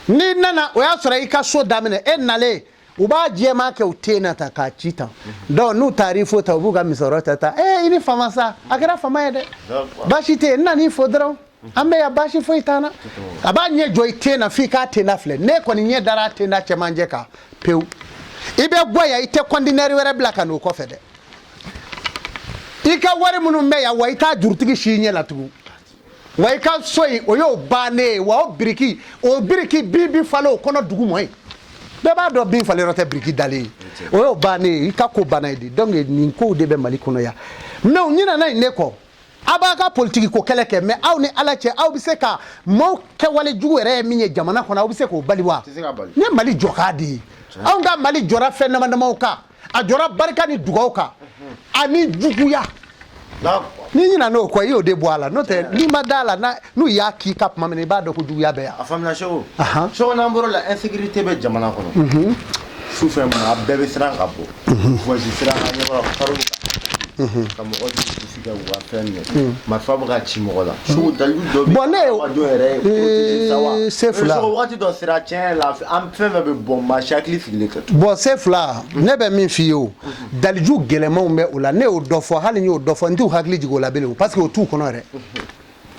N'i nana, o y'a sɔrɔ i ka so daminɛ, e nalen, u b'a jɛman kɛ u ten na ta k'a ci tan. Donc n'u taar'i fo ta, u b'u ka misɔrɔ ta ta. Ee, i ni fama sa, a kɛra fama ye dɛ, baasi tɛ yen, n nan'i fo dɔrɔn, an bɛ yan, baasi foyi t'an na. A b'a ɲɛ jɔ i ten na f'i k'a ten na filɛ. Ne kɔni ɲɛ dara a ten na cɛmancɛ kan pewu. I bɛ bɔ yan, i tɛ conteneur wɛrɛ bila ka n'o kɔfɛ dɛ. I ka wari minnu bɛ yan wa, i t'a jurutigi si ɲɛ la tugun wa. I ka so in, o y'o bannen ye wa. O biriki bin bi falen o kɔnɔ dugu mɔ ye, bɛɛ b'a dɔn bin falen yɔrɔ tɛ biriki dalen ye. O y'o bannen ye, i ka ko banna ye de. Donc nin kow de bɛ Mali kɔnɔ yan, mais u ɲinɛna nin de kɔ. A b'a ka politiki ko kɛlɛ kɛ, mais aw ni Ala cɛ, aw bɛ se ka maaw kɛwale jugu yɛrɛ ye min ye jamana kɔnɔ, aw bɛ se k'o bali wa? Ni ye Mali jɔ k'a di ye, anw ka Mali jɔra fɛn dama damaw kan. A jɔra barika ni dugaw kan ani juguya. N'i ɲinɛ n'o kɔ, i y'o de bɔ a la. N'o tɛ, n'i ma da a la, n'u y'a k'i ka tuma min na, i b'a dɔn ko juguya bɛ yan. A faamuna Segu. Segu, n'an bɔr'o la, insécurité bɛ jamana kɔnɔ. Sufɛ, maa bɛɛ bɛ siran ka bɔ voyage sira kan, ɲɛ bɔra karo ka mɔgɔ dusu kɛ u ka fɛn minɛ, marifa bɛ ka ci mɔgɔ la. Segu, dalilu dɔ bɛ Bon, ne adamadenw yɛrɛ protéger sa wa? Se fila. Segu, wagati dɔ sera, tiɲɛ yɛrɛ la, an fɛn fɛn bɛ bɔ, maa si hakili sigilen tɛ. Bon, se fila, ne bɛ min f'i ye, o daliju gɛlɛmanw bɛ o la. Ne y'o dɔ fɔ, hali n y'o dɔ fɔ, n t'u hakili jigin o la bilen, parce que o t'u kɔnɔ yɛrɛ.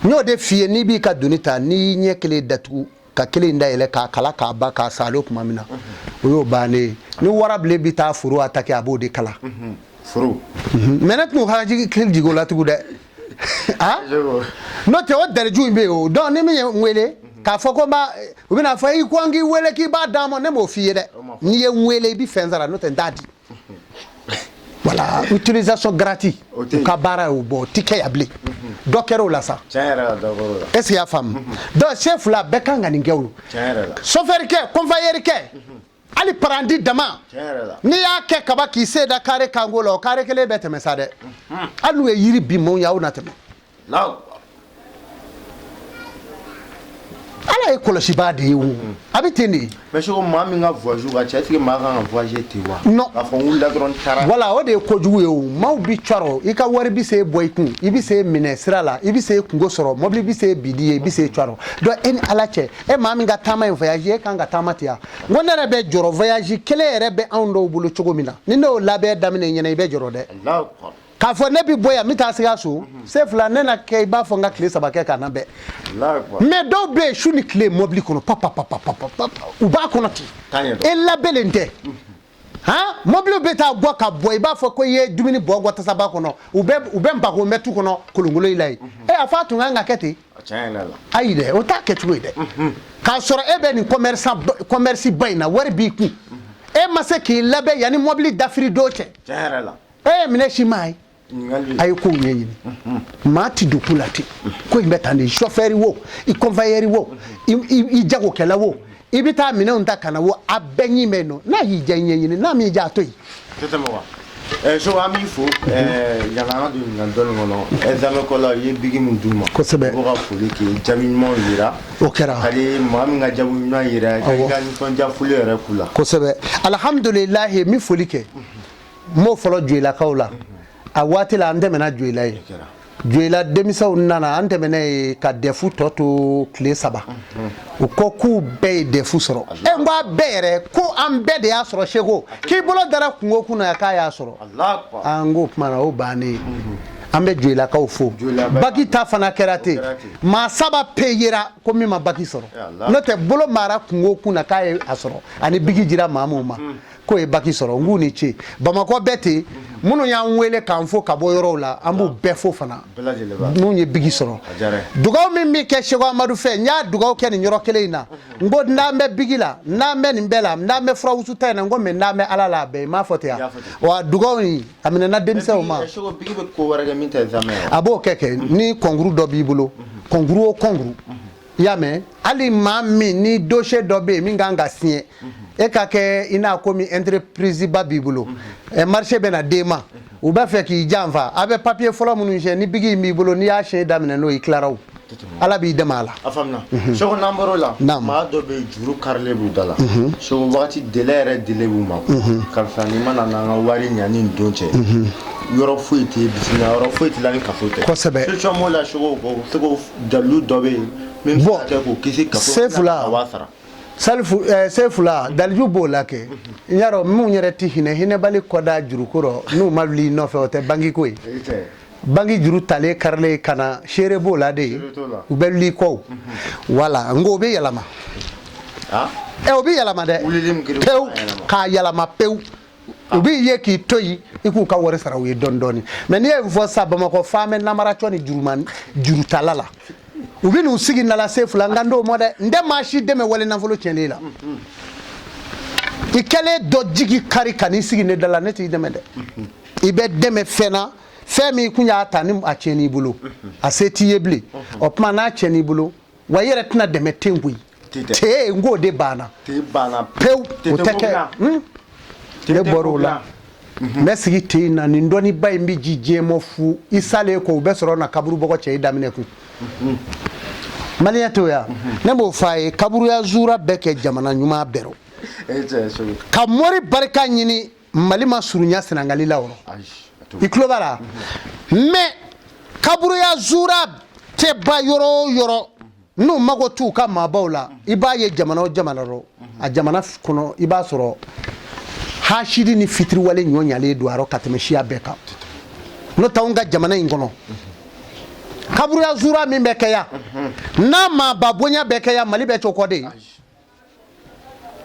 N y'o de f'i ye, n'i b'i ka doni ta, n'i y'i ɲɛ kelen datugu ka kelen dayɛlɛ k'a kala k'a ban k'a salo tuma min na, o y'o bannen ye. Ni warabilen bɛ taa foro attaquer, a b'o de kala. Foro. Mais ne tun hakili jigin o la tugun dɛ. Ah, n'o tɛ, o daliju in bɛ yen o. Donc ni min ye n wele k'a fɔ ko n b'a, u bɛna fɔ i ko n k'i wele k'i b'a d'a ma, ne m'o f'i ye dɛ. N'i ye n wele, i bɛ fɛn sara, n'o tɛ n t'a di. Voilà, utilisation gratuite, u ka baara y'o bɔ, o ti kɛ yan bilen. Dɔ kɛra o la sa. Tiɲɛ yɛrɛ la, dɔ kɛra o la. Est ce que i y'a faamu? Donc se fila bɛɛ kan ka nin kɛ o. Tiɲɛ yɛrɛ la. Chauffeur kɛ, convoyeur kɛ, hali paranti dama. Tiɲɛ yɛrɛ la. N'i y'a kɛ kaba k'i se da carré kanko la, o carré kelen bɛ tɛmɛ sa dɛ. Hali n'u ye yiri bin maaw ye, aw na tɛmɛ. La. Ala ye kɔlɔsibaa de ye o, a bɛ ten de. Mais Segu, maa min ka voyage ka ca, est ce que maa kan ka voyager ten wa? Non. K'a fɔ n wulila dɔrɔn n taara. Voilà, o de ye kojugu ye. O maaw bi cɔrɔ, i ka wari bi se bɔ i kun, i bi se minɛ sira la, i bi se kungo sɔrɔ, mobili bi se bidi ye, i bi se cɔrɔ. Donc e ni Ala cɛ, e maa min ka taama ye voyage, e kan ka taama ten wa? N ko ne yɛrɛ bɛ jɔrɔ, voyage kelen yɛrɛ bɛ anw dɔw bolo cogo min na, ni ne y'o labɛn daminɛ ɲɛna, i bɛ jɔrɔ dɛ. Allahu akbar. K'a fɔ ne bi bɔ yan, n bɛ taa Sikaso, se fila, ne na kɛ i b'a fɔ n ka tile 3 kɛ ka na bɛn. Allahu akbar. Mais dɔw bɛ yen, su ni tile, mobili kɔnɔ, pa pa pa pa pa pa, u b'a kɔnɔ ten. Taa ɲɛ dɔn. E labɛnnen tɛ han. Mobili bɛ taa bɔ ka bɔ, i b'a fɔ ko i ye dumuni bɔ bɔ tasaba kɔnɔ, u bɛ npako mɛ tu kɔnɔ kolonkolon i la yen. E a fɔ a tun kan ka kɛ ten? Tiɲɛ yɛrɛ la. Ayi dɛ, o t'a kɛcogo ye dɛ. K'a sɔrɔ e bɛ nin commerce ba in na, wari b'i kun, e ma se k'i labɛn yanni mobili dafiri don cɛ. Tiɲɛ yɛrɛ la. E ye minɛ si maa ye. Ɲininkali. A ye kow ɲɛɲini, maa ti don ko la ten. Ko in bɛ tan de: chauffeur wo, i convoyeur wo, i jagokɛla wo. I bɛ taa minɛnw ta ka na wo, a bɛɛ ɲi bɛ yen nɔ. N'a y'i diya, i ɲɛɲini, n'a m'i diya, a to yen. Tɛ tɛmɛ wa? Seko, an b'i fo. Yanni an ka don ɲininkali dɔ nin kɔnɔ, examen kɔla, i ye biki min d'u ma. Kosɛbɛ. U b'o ka foli kɛ, jaabi ɲumanw yira. O kɛra. Hali maa min ka jaabi ɲuman yira, i ka nisɔndiya foli yɛrɛ k'u la. Kosɛbɛ, alhamdulilahi. N bɛ foli kɛ, n b'o fɔlɔ Joyilakaw la. A waati la, an tɛmɛna Joyila ye. Joyila denmisɛnw nana, an tɛmɛna yen ka DEF tɔ to tile 3. U ko k'u bɛɛ ye DEF sɔrɔ. E, n ko a bɛɛ yɛrɛ, ko an bɛɛ de y'a sɔrɔ. Seko k'i bolo dara kungo kun na, k'a y'a sɔrɔ. An k'o kuma na, o bannen. An bɛ Joyilakaw fo. Baki ta fana kɛra ten, maa 3 pe yera ko min ma baki sɔrɔ. N'o tɛ, bolo mara kungo kun na k'a ye a sɔrɔ, ani biki jira maa min ma k'o ye baki sɔrɔ. N k'u ni ce. Bamakɔ bɛɛ ten, minnu y'an wele k'an fo ka bɔ yɔrɔw la, an b'u bɛɛ fo fana, minnu ye biki sɔrɔ. Dugawu min bɛ kɛ Seko Amadu fɛ, n y'a dugawu kɛ nin yɔrɔ kelen in na. N ko n'an bɛ biki la, n'an bɛ nin bɛɛ la, n'an bɛ furawusu ta in na, n ko mais n'an bɛ Ala la, a bɛɛ ye. N m'a fɔ ten yan wa? Dugawu in, a minɛna denmisɛnw ma. A b'o kɛ ni concours dɔ b'i bolo, concours o concours, i y'a mɛn? Hali maa min ni dossier dɔ bɛ yen min kan ka signer, e ka kɛ i n'a komi entreprise ba b'i bolo, marché bɛ na d'e ma, u b'a fɛ k'i janfa, a bɛ papier fɔlɔ minnu signer, ni biki in b'i bolo, n'i y'a signer daminɛ n'o ye, i tilara o, Ala b'i dɛmɛ a la. A faamuna. Seko, n'an bɔr'o la, maa dɔ bɛ yen, juru karilen b'u da la. Seko, wagati délai yɛrɛ délai b'u ma, karisa n'i ma na n'an ka wari ɲa ni nin don cɛ, yɔrɔ foyi tɛ bisimila, yɔrɔ foyi tɛ la ni kaso tɛ. Kosɛbɛ. Solution m'o la, Seko, o se k'o dalilu dɔ bɛ yen min bɛ se ka kɛ k'o kisi kaso Sefula. ka waa sara? Salifu, Sefula, daliju b'o la kɛ. N y'a dɔn, minnu yɛrɛ tɛ hinɛ, hinɛbali kɔda juruko rɔ, n'u ma wuli i nɔfɛ, o tɛ banki ko ye. Banki juru talen karilen ka na, seere b'o la de, u bɛ wuli i kɔ. Wala n ko o bɛ yɛlɛma. Ɛ, o bɛ yɛlɛma dɛ, pewu, k'a yɛlɛma pewu. U b'i ye k'i to yen, i k'u ka wari sara u ye dɔɔni dɔɔni. Mais n'i ye nin fɔ sisan, Bamakɔ fan bɛ namaracɔ ni juruman jurutala la, u bɛ n'u sigi nala. Sefula, n ka n d'o ma dɛ. N tɛ maa si dɛmɛ wali nafolo tiɲɛnen la. I kɛlen dɔ jigi kari ka n'i sigi ne da la, ne t'i dɛmɛ dɛ. I bɛ dɛmɛ fɛn na, fɛn min kun y'a ta ni a tiɲɛn'i bolo, a se t'i ye bilen. O tuma n'a tiɲɛn'i bolo wa, i yɛrɛ tɛna dɛmɛ ten koyi. Te, n k'o de banna pewu, o tɛ kɛ. Ne bɔr'o la, n bɛ sigi te in na. Nin dɔnniba in bɛ ji diɲɛ fu i salen kɔ, u bɛ sɔrɔ na kaburu bɔgɔ cɛ i daminɛ kun. Maliyɛn t'o ya, ne b'o fɔ a ye. Kaburuya zura bɛɛ kɛ jamana ɲuman bɛɛ rɔ, ka mori barika ɲini. Mali ma surunya Senegali la o rɔ, i tulo b'a la. Mais kaburuya zura tɛ ba yɔrɔ o yɔrɔ, n'u mago t'u ka maabaw la, i b'a ye jamana o jamana rɔ, a jamana kɔnɔ, i b'a sɔrɔ hasidi ni fitiriwale ɲɔ ɲalen don a rɔ ka tɛmɛ siya bɛɛ kan. N'o tɛ, anw ka jamana in kɔnɔ, kaburuya zura min bɛ kɛ yan, n'a maaba bonya bɛ kɛ yan, Mali bɛ cogo kɔ de ye.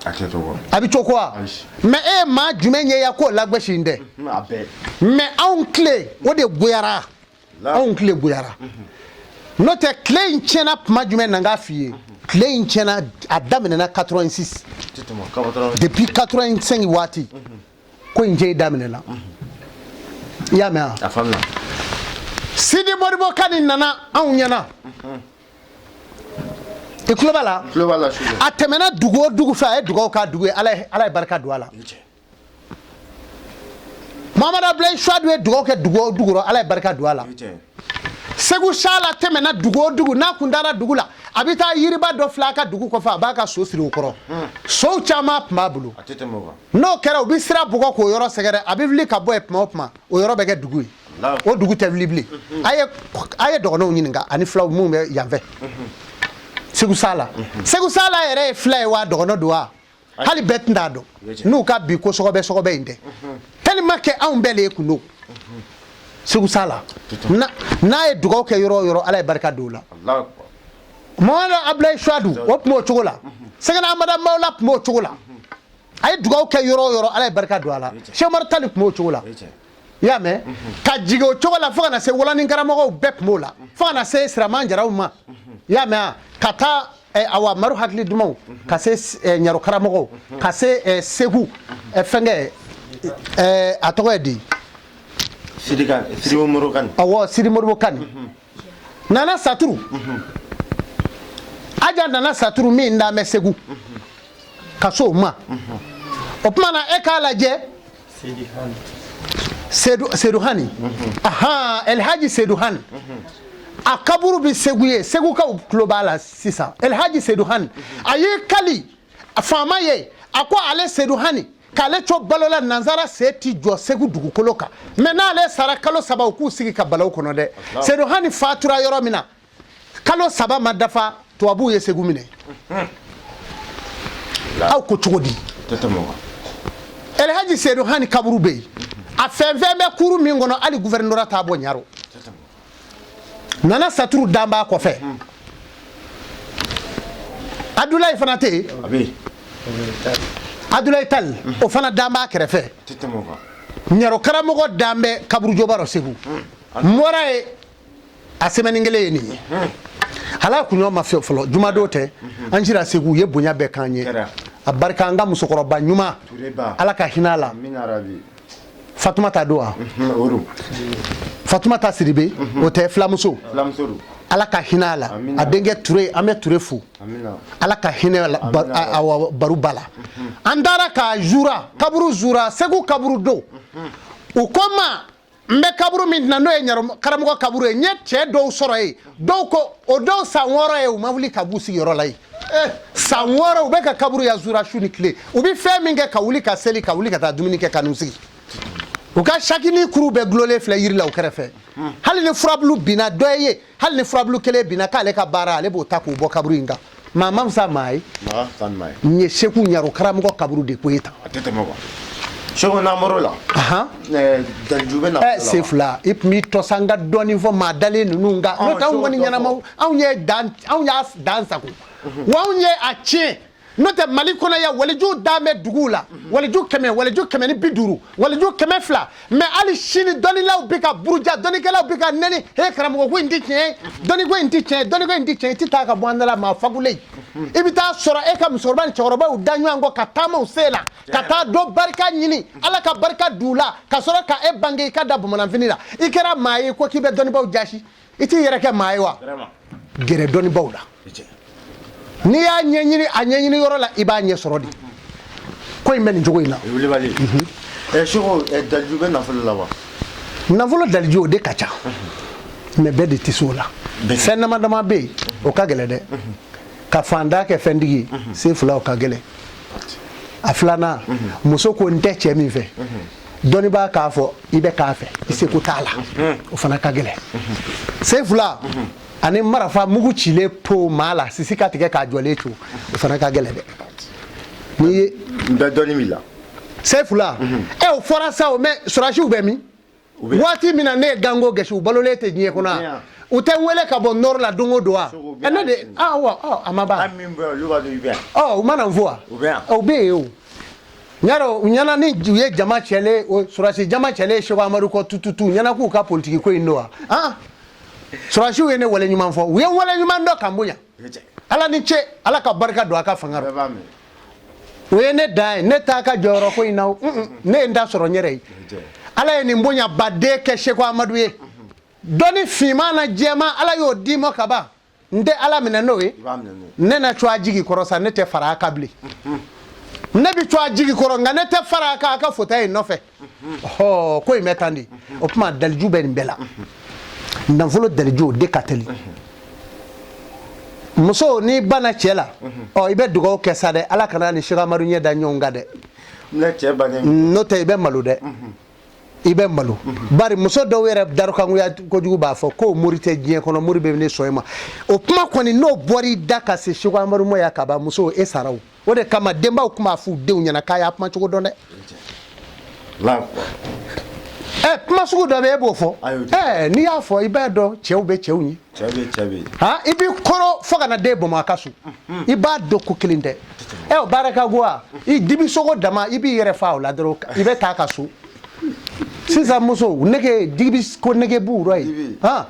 A bɛ cogo wa? Mais e ye maa jumɛn ye yan k'o lagosi n tɛ? Mais anw tile o de goyara, anw tile goyara. N'o tɛ, tile in tiɲɛna tuma jumɛn na? N k'a f'i ye, tile in tiɲɛna, a daminɛna 86, depuis 85 waati ko in cɛ daminɛna. I y'a mɛn wa? Sidi Modibo Kani nana anw ɲɛna, i tulo b'a la. A tɛmɛna dugu o dugu fɛ, a ye dugawu k'a dugu ye, Ala ye barika don a la. Mamadu Abulayi Suwadu ye dugawu kɛ dugu o dugu rɔ, Ala ye barika don a la. Segu Sala tɛmɛna dugu o dugu, n'a kun taara dugu la, a bɛ taa yiriba dɔ filɛ a ka dugu kɔfɛ, a b'a ka so siri o kɔrɔ. Sow caman tun b'a bolo. N'o kɛra, u bɛ sira bugɔ k'o yɔrɔ sɛgɛrɛ. A bɛ wuli ka bɔ yen tuma o tuma, o yɔrɔ bɛ kɛ dugu ye, o dugu tɛ wuli bilen. A ye dɔgɔnɔw ɲininka ani filaw minnu bɛ yan fɛ. Segu Sala, Segu Sala yɛrɛ ye fila ye wa, dɔgɔnɔ don wa, hali bɛɛ tun t'a dɔn n'u ka bi ko sɔgɔbɛ sɔgɔbɛ in tɛ, tellement que anw bɛɛ de ye kun don. Segu Sala n'a ye dugawu kɛ yɔrɔ o yɔrɔ, Ala ye barika don o la. Mamadu Abulayi Suwadu, o tun b'o cogo la. Sɛgɛnna Amada Mawula tun b'o cogo la. A ye dugawu kɛ yɔrɔ o yɔrɔ, Ala ye barika don a la. Sɛki Umaru Tali tun b'o cogo la. I y'a mɛn? Ka jigin o cogo la fo ka na se Walanin karamɔgɔw bɛɛ tun b'o la, fo ka na se Siraman Jaraw ma. I y'a mɛn? Ka taa awa Maru hakili dumanw, ka se Ɲaro karamɔgɔw, ka se Segu fɛnkɛ, a tɔgɔ ye di? Sidi Modibo Kani. Awɔ, Sidi Modibo Kani. Nana Saturu, Aja Nana Saturu min n'an bɛ Segu. Ka s'o ma. O tuma na e k'a lajɛ Sedu Hani, ahan, Elhaji Sedu Hani, a kaburu bɛ Segu ye, Segukaw tulo b'a la sisan. Elhaji Sedu Hani, a y'i kali faama ye, a ko ale Sedu Hani, k'ale to balo la, nanzara sen ti jɔ Segu dugukolo kan, mais n'ale sara kalo 3, u k'u sigi ka balaw kɔnɔ dɛ. Sedu Hani fatura yɔrɔ min na, kalo 3 ma dafa, tubabuw ye Segu minɛ. Aw ko cogo di? Elhaji Sedu Hani kaburu bɛ yen, a fɛn fɛn bɛ kuru min kɔnɔ, hali gouvernorat t'a bɔ Ɲaro. Nana Saturu dan b'a kɔfɛ. Abdoulaye fana tɛ yen, Abdoulaye Tall, o fana dan b'a kɛrɛfɛ. Ɲaro karamɔgɔ dan bɛ kaburujoba rɔ Segu. N bɔra yen a semaine kelen ye nin ye, ala kunɲɔgɔn ma fɛ fɔlɔ, jumadon tɛ, an sira Segu, u ye bonya bɛɛ k'an ye. A barika an ka musokɔrɔba ɲuman, Ala ka hinɛ a la, Fatumata don wa, Fatumata Sidibe, o tɛ filamuso, Ala ka hinɛ a la, a denkɛ Ture, an bɛ Ture fo, Ala ka hinɛ baruba la. An taara ka zura kaburu zura Segu kaburu don, u ko n ma, n bɛ kaburu min na, n'o ye Ɲaro karamɔgɔ kaburu ye, n ye cɛ dɔw sɔrɔ yen, dɔw ko o dɔw san 6 ye, u ma wuli ka b'u sigiyɔrɔ la yen. San 6 u bɛ ka kaburu ya zura su ni tile, u bɛ fɛn min kɛ, ka wuli ka seli, ka wuli ka taa dumuni kɛ, ka n'u sigi. U ka sakini kuru bɛɛ gulonlen filɛ yiri la u kɛrɛfɛ. Hali ni furabulu binna dɔ ye, hali ni furabulu kelen binna, k'ale ka baara, ale b'o ta k'o bɔ kaburu in kan. Maa ma fisa maa ye. Nin ye Segu Ɲaro karamɔgɔ kaburu de ko ye tan. A tɛ tɛmɛ quoi. Segu, n'an bɔr'o la, daliju bɛ na. Sefula, i tun b'i tɔsa n ka dɔɔnin fɔ maa dalen ninnu kan, n'o tɛ anw kɔni ɲɛnamaw, anw ye dan, anw y'a dan sago wa, anw ye a tiɲɛ. N'o tɛ Mali kɔnɔ yan, walijuw dan bɛ duguw la, waliju 100, waliju 150, waliju 200, mais hali sini dɔnnilaw bɛ ka buruja, dɔnnikɛlaw bɛ ka nɛni: he, karamɔgɔ ko in tɛ tiɲɛ ye, dɔnniko in tɛ tiɲɛ ye, dɔnniko in tɛ tiɲɛ ye. I tɛ taa ka bɔ an da la maa fagulen, i bɛ taa sɔrɔ e ka musokɔrɔba ni cɛkɔrɔbaw da ɲɔgɔn kɔ ka taamaw sen la, ka taa dɔ barika ɲini, Ala ka barika d'u la, ka sɔrɔ ka e bange i ka da bamananfini la. I kɛra maa ye ko k'i bɛ dɔnnibaw jasi, i t'i yɛrɛ kɛ maa ye wa? Gɛrɛ dɔnnibaw la, n'i y'a ɲɛɲini a ɲɛɲini yɔrɔ la, i b'a ɲɛ sɔrɔ de. Ko in bɛ nin cogo in na. Wulibali, Seko, daliju bɛ nafolo la wa? Nafolo daliju, o de ka ca, mais bɛɛ de tɛ se o la. Fɛn dama dama bɛ yen, o ka gɛlɛn dɛ. Ka fantan kɛ fɛntigi ye, sen fila, o ka gɛlɛn. A filanan, muso ko n tɛ cɛ min fɛ, dɔnnibaa k'a fɔ i bɛ k'a fɛ, i seko t'a la, o fana ka gɛlɛn. Sen fila ani marafa mugu cilen po maa la, sisi ka tigɛ k'a jɔlen to, o fana ka gɛlɛn dɛ. N'i ye Bɛɛ dɔnni b'i la. Sen fila, ɛ, o fɔra sa o, mais sɔrɔdasiw bɛ min? Waati min na ne ye ganko gɛsi, u balolen tɛ diɲɛ kɔnɔ wa? U tɛ n wele ka bɔ nord la don o don wa? Ɛ, ne de, ah wa, ɔ, a ma ban. Ɔ, u mana n fo wa? U bɛ yen o. Ɲarɔ, u ɲɛna ni u ye jama cɛlen, sɔrɔdasi jama cɛlen Seko Amadu kɔ tututu, u ɲɛna k'u ka politiki ko in don wa? Han, sɔrɔdasiw ye ne wale ɲuman fɔ, u ye n wale ɲuman dɔn ka n bonya. Ala ni ce, Ala ka barika don a ka fanga rɔ. O ye ne dan ye, ne t'a ka jɔyɔrɔ ko in na o. Ne ye n ta sɔrɔ n yɛrɛ ye. Ala ye nin bonya baden kɛ Seko Amadu ye. Dɔnni finman na jɛman, Ala y'o d'i ma ka ban. N tɛ Ala minɛ n'o ye. Ne na to a jigi kɔrɔ sa, ne tɛ fara a kan bilen. Ne bɛ to a jigi kɔrɔ, nka ne tɛ fara a kan a ka fauteuil in nɔfɛ. Ɔhɔ, ko in bɛ tan de. O tuma daliju bɛ nin bɛɛ la. Nafolo daliju, o de ka teli. Muso, n'i banna cɛ la, ɔ, i bɛ dugawu kɛ sa dɛ, Ala kana ni Seko Amadu ɲɛ da ɲɔgɔn kan dɛ. N'o tɛ i bɛ malo dɛ, i bɛ malo. Bari muso dɔw yɛrɛ darukangoya kojugu b'a fɔ ko mori tɛ diɲɛ kɔnɔ, mori bɛ ne sɔn e ma. O kuma kɔni, n'o bɔra i da ka se Seko Amadu ma yan ka ban, muso, e sara o. O de kama denbaw tun b'a f'u denw ɲɛna k'a y'a kuma cogo dɔn dɛ. Ɛ, kuma sugu dɔ bɛ, e b'o fɔ, ɛ, n'i y'a fɔ, i b'a dɔn cɛw bɛ cɛw ɲɛ. Han, i b'i kɔrɔ fo ka na den bɔnbɔn a ka so, i b'a dɔn ko kelen tɛ. Ɛ, o baara ka go wa? I dibisogo dama, i b'i yɛrɛ fa o la dɔrɔn, i bɛ taa ka so. Sisan musow nege dibi ko nege b'u rɔ yen. Han,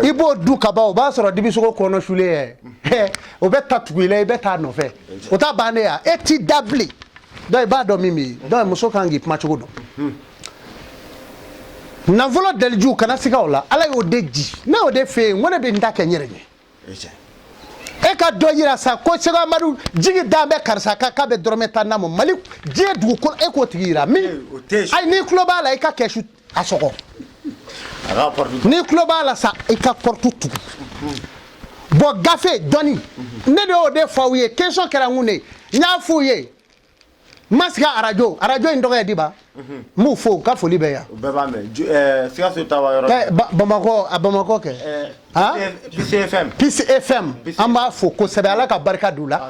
i b'o du ka ban, o b'a sɔrɔ dibisogo kɔnɔ sulen yɛ, o bɛ ta tugu i la, i bɛ taa nɔfɛ, o t'a bannen ya, e t'i da bilen. Donc i b'a dɔn min bɛ yen. Donc muso kan k'i kuma cogo dɔn. Nafolo daliju, kana siga o la, Ala y'o de di. Ne y'o de fɛ yen, n ko ne bɛ n ta kɛ n yɛrɛ ɲɛ. E ka dɔ yira sa ko Seko Amadu jigi dan bɛ karisa kan k'a bɛ dɔrɔmɛ tan d'a ma Mali diɲɛ dugukolo, e k'o tigi yira min. Ayi, n'i tulo b'a la, i ka kɛsu a sɔgɔ. N'i tulo b'a la sa, i ka porte tugu. Bon, gafe dɔnni, ne de y'o de fɔ aw ye. Question kɛra n kun de, n y'a f'u ye. Masika arajo, arajo in tɔgɔ ye di ba? N b'u fo, u ka foli bɛ yan. U bɛɛ b'a mɛn. Sikaso ta wa yɔrɔ. Bamakɔ, a Bamakɔ kɛ. Peace FM. Peace FM, an b'a fo kosɛbɛ, Ala ka barika d'u la.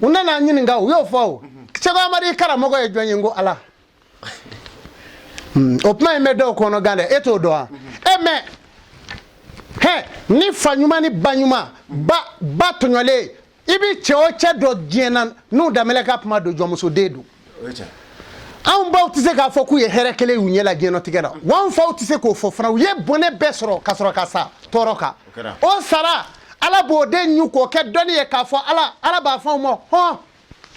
U nana an ɲininka, u y'o fɔ o. Seko Amadu, i karamɔgɔ ye jɔn ye? N ko Ala. O kuma in bɛ dɔw kɔnɔ gan dɛ, e t'o dɔn wa? E mɛ hɛ, ni fa ɲuman ni ba ɲuman, ba tɔɲɔlen, i bi cɛ o cɛ dɔ diɲɛ na n'u danbɛlɛ ka kuma don, jɔnmusoden don. Anw baw tɛ se k'a fɔ k'u ye hɛrɛ kelen y'u ɲɛ la diɲɛnatigɛ la, wa anw faw tɛ se k'o fɔ fana. U ye bɔnɛ bɛɛ sɔrɔ ka sɔrɔ ka sa tɔɔrɔ kan. O sara, Ala b'o de ɲu k'o kɛ dɔnni ye, k'a fɔ Ala, Ala b'a fɔ anw ma hɔn.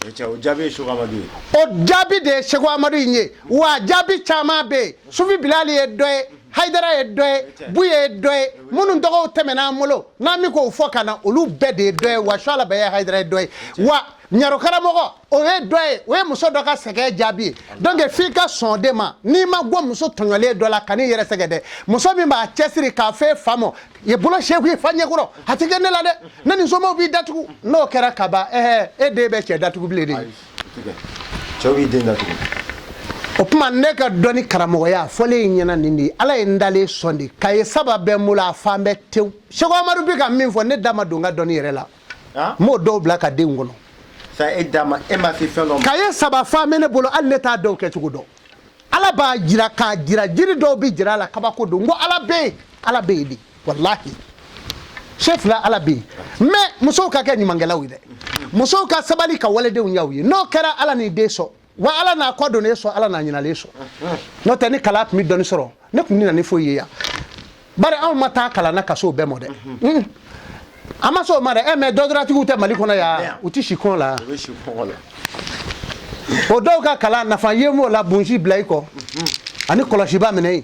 O jaabi ye Seko Amadu ye. O jaabi de ye Seko Amadu in ye. Wa jaabi caman bɛ yen. Sufi Bilali ye dɔ ye, Hayidara ye dɔ ye, Buye ye dɔ ye. Minnu tɔgɔw tɛmɛna an bolo n'an bɛ k'o fɔ ka na, olu bɛɛ de ye dɔ ye. Wa Suala Bɛyɛ Hayidara ye dɔ ye, wa ɲaro karamɔgɔ o ye dɔ ye, o ye muso dɔ ka sɛgɛn jaabi ye. Donc f'i ka sɔn de ma. N'i ma bɔ muso tɔɲɔlen dɔ la, kan'i yɛrɛ sɛgɛn dɛ. Muso min b'a cɛsiri k'a fɔ e fa ma, ye bolo seku ye fa ɲɛkɔrɔ, a tɛ kɛ ne la dɛ, ne ni somɔgɔw b'i datugu. N'o kɛra kaban, ɛhɛ, e den bɛ cɛ datugu bilen de. Cɛw b'i den datugu. O tuma ne ka dɔnni karamɔgɔya fɔlen in ɲɛna nin de ye. Ala ye n dalen sɔn de kaye saba bɛ n bolo, a fan bɛɛ tewu. Seko Amadu bɛ ka min fɔ, ne da ma don n ka dɔnni yɛrɛ la. N b'o dɔw bila ka denw kɔnɔ. Sa e da ma, e ma se fɛn dɔ ma. Kaye saba fan bɛ ne bolo, hali ne t'a dɔw kɛcogo dɔn. Ala b'a jira k'a jira, jiri dɔw bɛ jira a la, kabako don. N ko Ala bɛ yen, Ala bɛ yen de, walahi se fila, Ala bɛ yen. Mais musow ka kɛ ɲumankɛlaw ye dɛ, musow ka sabali ka waledenw y'aw ye. N'o kɛra, Ala n'i den sɔn, wa Ala n'a kɔ donnen sɔn, Ala n'a ɲinalen sɔn. N'o tɛ, ni kalan tun bɛ dɔnni sɔrɔ, ne tun tɛ na ni foyi ye yan. Bari anw ma taa kalan na ka s'o bɛɛ ma dɛ. An ma s'o ma dɛ. Ɛ, mais dɔdɔrɔtigiw tɛ Mali kɔnɔ yan, u tɛ si kɔn la. O dɔw ka kalan nafa ye m'o la, bonsi bila i kɔ ani kɔlɔsiba minɛ yen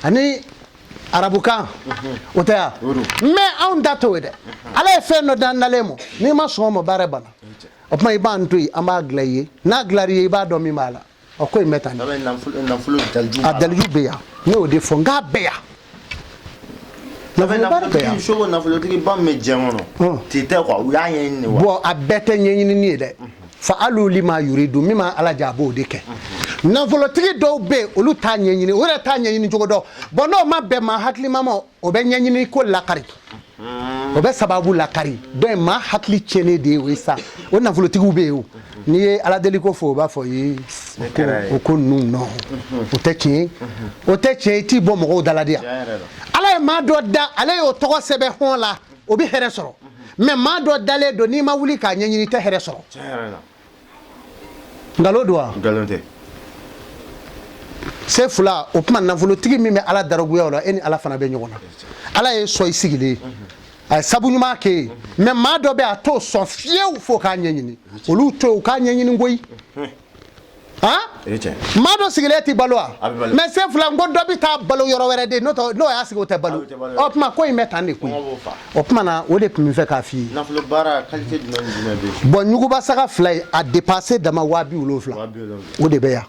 ani arabukan, o tɛ yan. Mais anw ta t'o ye dɛ. Ala ye fɛn dɔ dan dalen mɔ, n'i ma sɔn o ma, baara banna. O tuma i b'an to yen, an b'a dilan i ye. N'a dilanr'i ye, i b'a dɔn min b'a la. Ɔ, ko in bɛ tan. A daliju bɛ yan, ne y'o de fɔ n k'a bɛ yan. Nafolo baara bɛ yan. Soko, nafolotigi ba min bɛ diɲɛ kɔnɔ, ten tɛ quoi, u y'a ɲɛɲini de wa? Bon, a bɛɛ tɛ ɲɛɲinini ye dɛ. Fa alu lima yuridu, min ma Ala ja, a b'o de kɛ. Nafolotigi dɔw bɛ yen, olu t'a ɲɛɲini, o yɛrɛ t'a ɲɛɲini cogo dɔn. Bon, n'o ma bɛn maa hakilima ma, o bɛ ɲɛɲini ko lakari, o bɛ sababu lakari. Donc maa hakili tiɲɛnen de ye o ye sa. O nafolotigiw bɛ yen o, n'i ye Ala deli ko fɔ, o b'a fɔ ye o ko ninnu non, o tɛ tiɲɛ ye, o tɛ tiɲɛ. I t'i bɔ mɔgɔw da la de yan. Ala ye maa dɔ da, ale y'o tɔgɔ sɛbɛn hɔn la, o bɛ hɛrɛ sɔrɔ. Mais maa dɔ dalen don, n'i ma wuli k'a ɲɛɲini, i tɛ hɛrɛ sɔrɔ. Nkalon don wa? Nkalon tɛ. Se fila o tuma, nafolotigi min bɛ Ala daragoya o la, e ni Ala fana bɛ ɲɔgɔn na. Ala ye sɔn i sigilen ye, a ye sabu ɲuman k'e ye. Mais maa dɔ bɛ, a t'o sɔn fiyewu f'o k'a ɲɛɲini. Olu to u k'a ɲɛɲini koyi. Han, maa dɔ sigilen tɛ balo wa? Mais se fila, n ko dɔ bɛ taa balo yɔrɔ wɛrɛ de, n'o y'a sigi, o tɛ balo. O tuma ko in bɛ tan de koyi. O tuma na, o de tun bɛ fɛ k'a f'i ye. Nafolo baara qualité jumɛn ni jumɛn bɛ yen? Bon, ɲuguba saga fila ye, a dépassé dama 70.000, o de bɛ yan.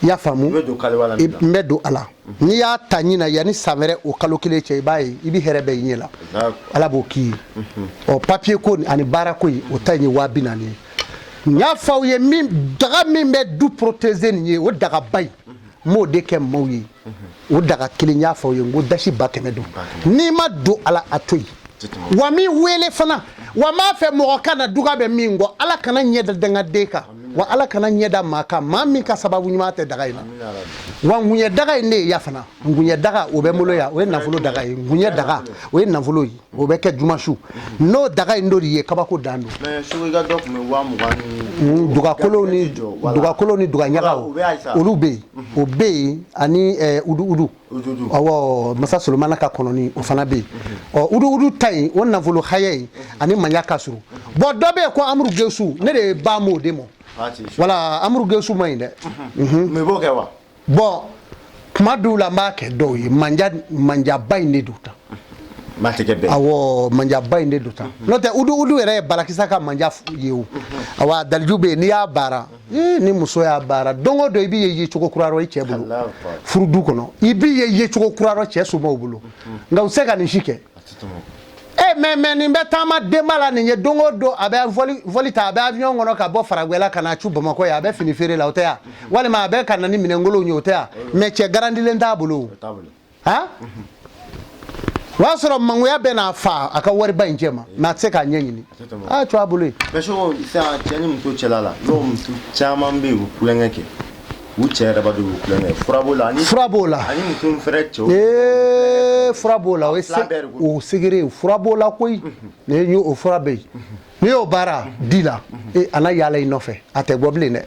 I y'a faamu? I bɛ don kaliwa la. N bɛ don a la. N'i y'a ta ɲin na, yanni san wɛrɛ o kalo kelen cɛ, i b'a ye i bɛ hɛrɛ bɛɛ i ɲɛ la. Ala b'o k'i ye. Ɔ, papier ko ani baara ko in, o ta in ye 40.000 ye. N y'a fɔ aw ye, min daga min bɛ du protéger nin ye, o dagaba in, n b'o de kɛ maaw ye. O daga kelen, n y'a fɔ aw ye, n ko dasi 100.000 don. N'i ma don a la, a to yen. Wa min wele fana, wa n b'a fɛ mɔgɔ ka na duga bɛ min kɔ, Ala kana ɲɛ da dangaden kan, wa Ala kana ɲɛ da maa kan, maa min ka sababu ɲuman tɛ daga in na. Wa ngunɲɛ daga in ne ye ya fana, ngunɲɛ daga o bɛ n bolo yan, o ye nafolo daga ye. Ngunɲɛ daga, o ye nafolo ye, o bɛ kɛ jumasu. N'o daga in dɔ de ye, kabako dan don. Dugakolo ni dugakolo ni dugaɲagaw, olu bɛ yen, o bɛ yen, ani udu udu. Awɔ, masa Solomana ka kɔnɔni, o fana bɛ yen. Ɔ, udu udu ta in, o nafolo haya in ani maɲa ka surun. Bon, dɔ bɛ yen ko amuru gesu, ne de ba m'o de ma. Wala amuru gesu ma ɲi dɛ. Mais i b'o kɛ wa? Bon, kuma dɔw la, n b'a kɛ dɔw ye. Manjaba in de don ta. Awɔ, manjaba in de don tan. N'o tɛ, udu udu yɛrɛ ye balakisa ka manja ye o. Awa, daliju bɛ yen, n'i y'a baara, ni muso y'a baara, don o don i b'i ye yecogo kura rɔ i cɛ bolo furudu kɔnɔ, i b'i ye yecogo kura rɔ cɛ somaw bolo. Nka u se ka nin si kɛ. E mais nin bɛ taama denba la, nin ye don o don a bɛ vol ta, a bɛ avion kɔnɔ ka bɔ Faragwɛla ka na cu Bamakɔ yan, a bɛ fini feere la, o tɛ yan, walima a bɛ ka na ni minɛnkolonw ye, o tɛ yan. Mais cɛ garantilen t'a bolo. Han, o y'a sɔrɔ mangoya bɛ n'a fa a ka wariba in cɛ ma, mais a tɛ se k'a ɲɛɲini a to a bolo yen. Mais Seko, sisan cɛ ni muso cɛla la, n'o muso caman bɛ yen, u bɛ tulonkɛ kɛ, u cɛ yɛrɛ b'a dɔn u bɛ tulonkɛ, fura b'o la ani Fura b'o la. Ani muso min fɛnɛ cɛw Ee, fura b'o la, o ye Fila bɛɛ de ko. O secret, fura b'o la koyi. Ni ye o fura bɛ yen, n'i y'o baara di la, e a na yaala i nɔfɛ, a tɛ bɔ bilen dɛ.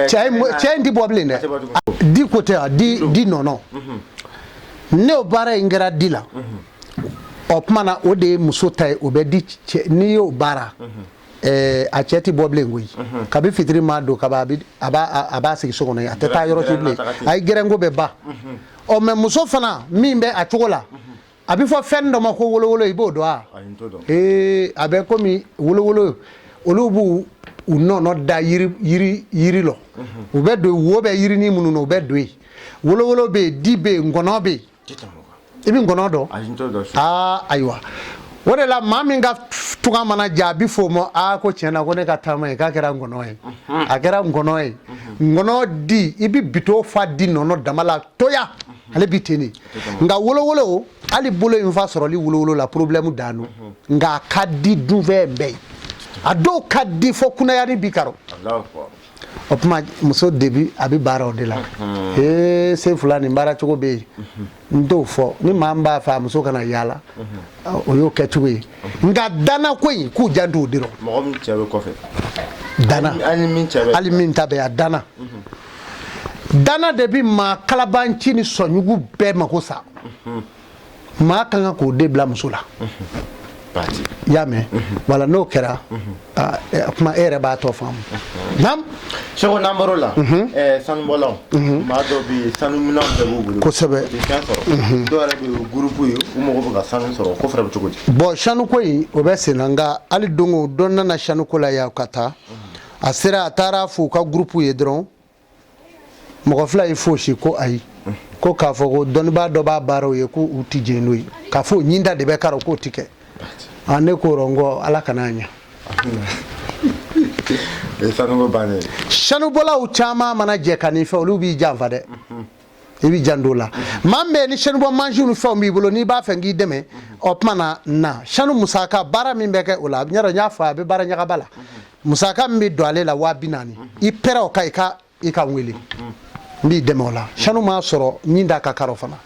Cɛ in tɛ bɔ bilen A tɛ bɔ dɛ. tugun. Di ko tɛ wa, di di nɔnɔ, ne o baara in kɛra di la, o tuma na o de ye muso ta ye, o bɛ di cɛ. N'i y'o baara, a cɛ tɛ bɔ bilen koyi. Kabi fitiri ma don kaban, a bɛ a b'a sigi so kɔnɔ yen, a tɛ taa yɔrɔ si bilen. A ye gɛrɛnko bɛ ban. Ɔ, mais muso fana min bɛ a cogo la, a bɛ fɔ fɛn dɔ ma ko wolowolo, i b'o dɔn wa? Ayi, n t'o dɔn. Ee, a bɛ komi wolowolo, olu b'u u nɔnɔ da yiri yiri yiri lɔ, u bɛ don wo bɛ yirini minnu na, u bɛ don yen. Wolowolo bɛ yen, di bɛ yen, ngɔnɔ bɛ yen. Tɛ tɛmɛ o kan. I bɛ ngɔnɔ dɔn? Ayi, n t'o dɔn. Aa, ayiwa, o de la maa min ka tunga mana ja, a bɛ f'o ma aa ko tiɲɛ na ko ne ka taama ye k'a kɛra ngɔnɔ ye, a kɛra ngɔnɔ ye. Ngɔnɔ di, i bɛ bito fa di nɔnɔ dama la toya, ale bi ten de. Nka wolowolo, hali bolo in fa sɔrɔli wolowolo la, problème dan don. Nka a ka di dunfɛn bɛɛ ye, a dɔw ka di fo kunnayani bi karɔ. Allahu akbar. O tuma muso debi a bɛ baara o de la. Ee, sen fila nin baara cogo bɛ yen, n t'o fɔ ni maa min b'a fɛ a muso kana yaala, o y'o kɛcogo ye. Nka danna ko in, k'u janto o de rɔ. Mɔgɔ min cɛ bɛ kɔfɛ. Danna. Hali min cɛ bɛ. Hali min ta bɛ, a danna, danna de bi maa kalabanci ni sɔnjugu bɛɛ mako sa. Maa ka kan k'o de bila muso la. Parti. I y'a mɛn? Wala n'o kɛra, aa, kuma e yɛrɛ b'a tɔ faamu nam. Seko, n'an bɔr'o la, sanubɔlaw, maa dɔw bɛ yen, sanuminɛnw bɛɛ b'u bolo. Kosɛbɛ. U tɛ fɛn sɔrɔ. Dɔw yɛrɛ bɛ yen, o groupe ye, u mago bɛ ka sanu sɔrɔ, o ko fɛnɛ bɛ cogo di? Bon, sanuko in, o bɛ sen na. Nka hali don o dɔ nana sanuko la yan ka taa, a sera, a taara fo u ka groupe ye dɔrɔn, mɔgɔ fila ye fosi ko ayi, ko k'a fɔ ko dɔnnibaa dɔ b'a baaraw ye, ko u ti jɛn n'o ye, k'a fɔ o ɲinda de bɛ kari, k'o ti kɛ. A ne ko rɔ, n ko ala kana ɲɛ. O ye sanuko bannen ye. Sanubɔlaw caman mana jɛ ka n'i fɛ, olu b'i janfa dɛ. I b'i janto o la. Maa min bɛ yen ni sanubɔ mansinw ni fɛnw b'i bolo, n'i b'a fɛ k'i dɛmɛ, o tuma na na sanu musaka baara min bɛ kɛ o la, n y'a dɔn, n y'a fɔ a bɛ baara ɲagaba la, musaka min bɛ don ale la 40 000, i pɛrɛ o kan, i ka n wele, n b'i dɛmɛ o la. Sanu m'a sɔrɔ ɲin da ka karɔ fana,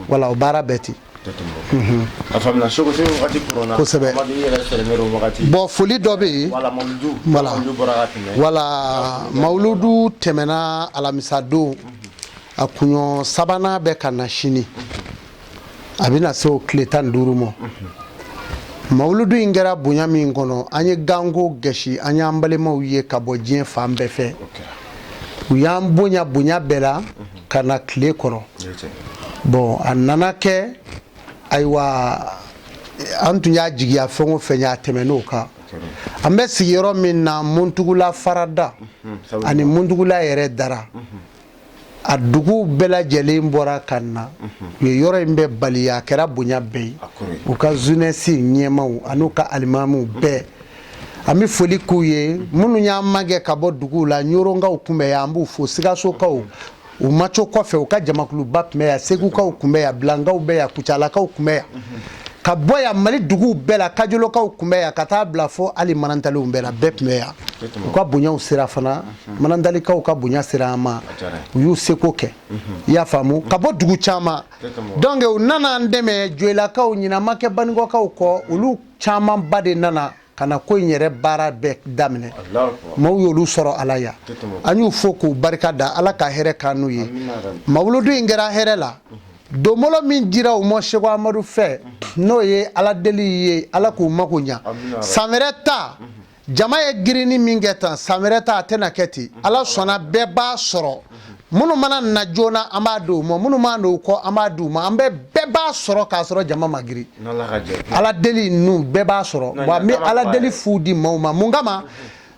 wala o baara bɛɛ ten. Tɛ tɛmɛ o kan. A faamuna Seko, segu wagati koronna. Kosɛbɛ. Amadu, i yɛrɛ sɛgɛnnen don wagati. Bon, foli dɔ bɛ yen. Wala mawuludu. Voilà. Mawuludu bɔra ka tɛmɛ. Wala mawuludu tɛmɛna alamisa don, a kunɲɔ sabanan bɛ ka na sini, a bɛna se o tile 15 ma. Mawuludu in kɛra bonya min kɔnɔ, an ye ganko gɛsi, an y'an balimaw ye ka bɔ diɲɛ fan bɛɛ fɛ. O kɛra. U y'an bonya bonya bɛɛ la ka na tile kɔrɔ. O ye tiɲɛ. Bon, a nana kɛ, ayiwa, an tun y'a jigiya fɛn o fɛn ye, a tɛmɛn'o kan. An bɛ sigiyɔrɔ min na, Muntugula farada ani Muntugula yɛrɛ dara, a dugu bɛɛ lajɛlen bɔra ka na, u ye yɔrɔ in bɛɛ bali, a kɛra bonya bɛɛ ye. A kɔrɔ ye. U ka jeunesse ɲɛmaw an'u ka alimamuw bɛɛ, an bɛ foli k'u ye. Minnu y'an magɛ ka bɔ duguw la, Ɲoronkaw tun bɛ yan, an b'u fo. Sikasokaw, u ma to kɔfɛ, u ka jamakuluba tun bɛ yan. Segukaw tun bɛ yan, Bilankaw bɛ yan, Kucalakaw tun bɛ yan, ka bɔ yan Mali duguw bɛɛ la, Kajolokaw tun bɛ yan, ka taa bila fo hali Manantaliw bɛɛ la, bɛɛ tun bɛ yan. U ka bonyaw sera fana, Manantalikaw ka bonya sera an ma, u y'u seko kɛ, i y'a faamu, ka bɔ dugu caman. Donc u nana an dɛmɛ. Joyilakaw ɲinan ma kɛ Banikɔkaw kɔ, olu camanba de nana ka na ko in yɛrɛ baara bɛɛ daminɛ. Maaw y'olu sɔrɔ ala yan, an y'u fo k'u barika da, Ala ka hɛrɛ k'an n'u ye. Mawuludu in kɛra hɛrɛ la. Donbolo min dira u ma Seko Amadu fɛ, n'o ye Ala deli ye, Ala k'u mako ɲa. San wɛrɛ ta, jama ye girinni min kɛ tan, san wɛrɛ ta a tɛna kɛ ten. Ala sɔnna, bɛɛ b'a sɔrɔ. Minnu mana na joona, an b'a di u ma. Minnu mana don u kɔ, an b'a di u ma. An bɛ bɛɛ b'a sɔrɔ k'a sɔrɔ jama ma girin. Ala deli ninnu, bɛɛ b'a sɔrɔ. Wa n bɛ ala deli fu di maaw ma. Mun kama?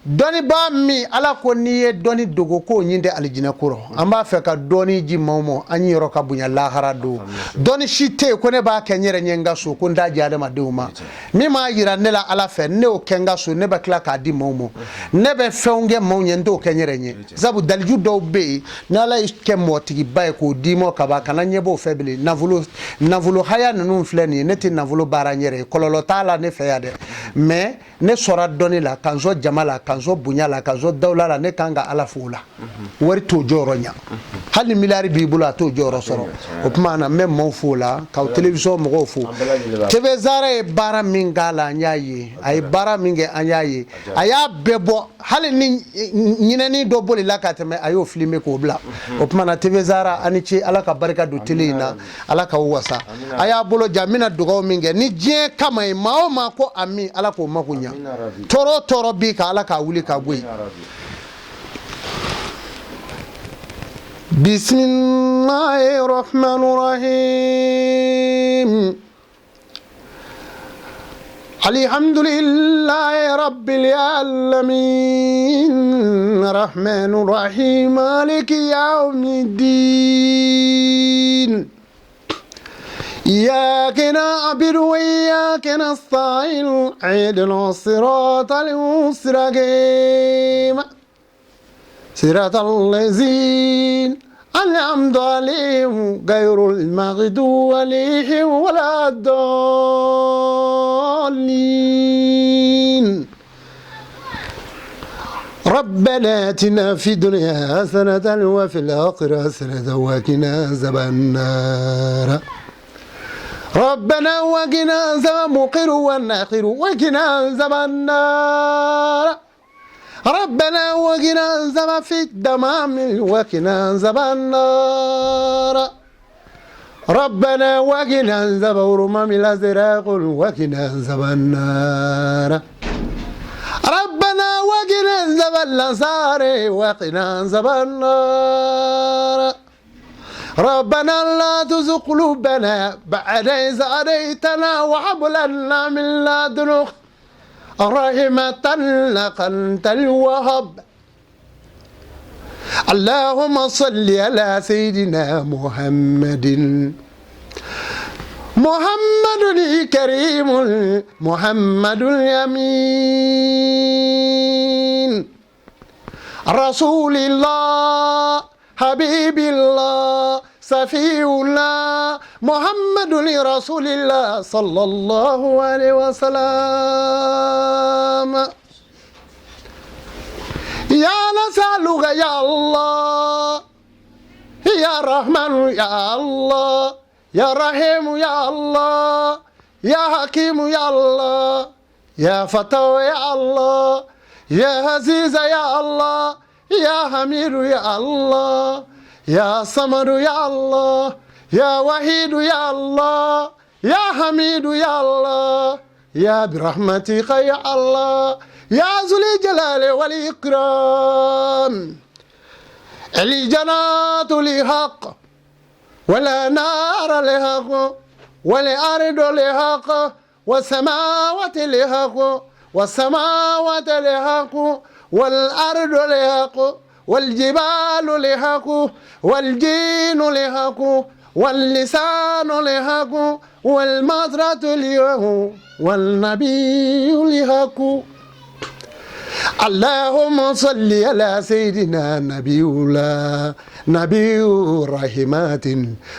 Dɔnnibaa min Ala ko n'i ye dɔnni dogo, k'o ɲin tɛ alijinɛ ko rɔ. An b'a fɛ ka dɔnni di maaw ma, an yɔrɔ ka bonya lahara don. Dɔnni si tɛ yen ko ne b'a kɛ n yɛrɛ ɲɛ n ka so, ko n t'a di adamadenw ma. Min m'a yira ne la Ala fɛ, ne y'o kɛ n ka so, ne bɛ tila k'a di maaw ma. Ne bɛ fɛnw kɛ maaw ɲɛ, n t'o kɛ n yɛrɛ ɲɛ, sabu daliju dɔw bɛ yen, ni Ala y'i kɛ mɔgɔtigiba ye k'o d'i ma kaban, kana ɲɛbɔ o fɛ bilen. Nafolo haya ninnu filɛ nin ye, ne tɛ nafolo baara n yɛrɛ ye, kɔlɔlɔ t'a la ne fɛ yan dɛ. Mais ne sɔnna dɔnni la, ka n sɔn jama la, ka n sɔn bonya la, ka n sɔn dawula la, ne kan ka Ala fo o la. Wari t'o jɔyɔrɔ ɲa. Hali ni miliyari b'i bolo, a t'o jɔyɔrɔ sɔrɔ. O tuma na, n bɛ maaw fo o la, k'aw télévision mɔgɔw fo. TV Zara ye baara min k'a la, an y'a ye. A ye baara min kɛ, an y'a ye. A y'a bɛɛ bɔ. Hali ni ɲinɛni dɔ bolila ka tɛmɛ, a y'o filmer k'o bila. O tuma na, TV Zara, a ni ce. Ala ka barika don télé in na, Ala k'aw wasa. A y'a bolo ja. N bɛna dugawu min kɛ ni diɲɛ kama ye, maa o maa ko ami, Ala k'o mako ɲa. Tɔɔrɔ o tɔɔrɔ b'i kan, Ala k'a wuli k'a bɔ yen. Bisimilahi rahmani rahim. Alhamdulillahi rabbil alamin, rahmanir rahim, maliki yawmiddin. إياك نعبد وإياك نستعين، اهدنا الصراط المستقيم، صراط الذين أنعمت عليهم، غير المغضوب عليهم ولا الضالين. ربنا آتنا في الدنيا حسنة وفي الآخرة حسنة وقنا عذاب النار. ربنا وقنا عذاب مقر والناخر وقنا عذاب النار. ربنا وقنا عذاب في الدمام وقنا عذاب النار. ربنا وقنا عذاب رمام الأزراق وقنا عذاب النار. ربنا وقنا عذاب الأنصار وقنا عذاب النار. ربنا لا تزغ قلوبنا بعد إذ هديتنا وهب لنا من لدنك رحمة إنك أنت الوهاب. اللهم صل على سيدنا محمد، محمد الكريم، محمد الأمين، رسول الله، حبيب الله، صفي الله، محمد رسول الله صلى الله عليه وسلم. يا نسألك يا الله، يا رحمن يا الله، يا رحيم يا الله، يا حكيم يا الله، يا فتاح يا الله، يا عزيز يا الله، يا حميد يا الله، يا صمد يا الله، يا وحيد يا الله، يا حميد يا الله، يا برحمتك يا الله، يا ذو الجلال والإكرام. الجنات لحق ولا نار لحق والأرض لحق والسماوات لحق والسماوات لحق والأرض لحق والجبال لحق والجين لحق واللسان لحق والمزرة لحق والنبي لحق. اللهم صل على سيدنا نبي الله، نبي رحمات،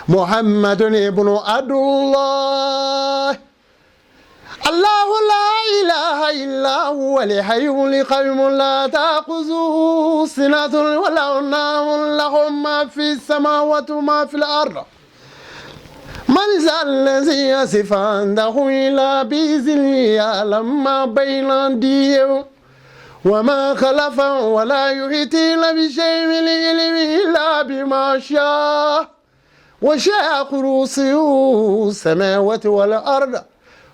محمد ابن عبد الله. الله لا إله إلا هو الحي القيوم، لا تأخذه سنة ولا نوم، له ما في السماوات وما في الأرض. من ذا الذي يشفع عنده إلا بإذنه، يعلم ما بين أيديهم وما خلفهم ولا يحيطون بشيء من علمه إلا بما شاء. وسع كرسيه السماوات والأرض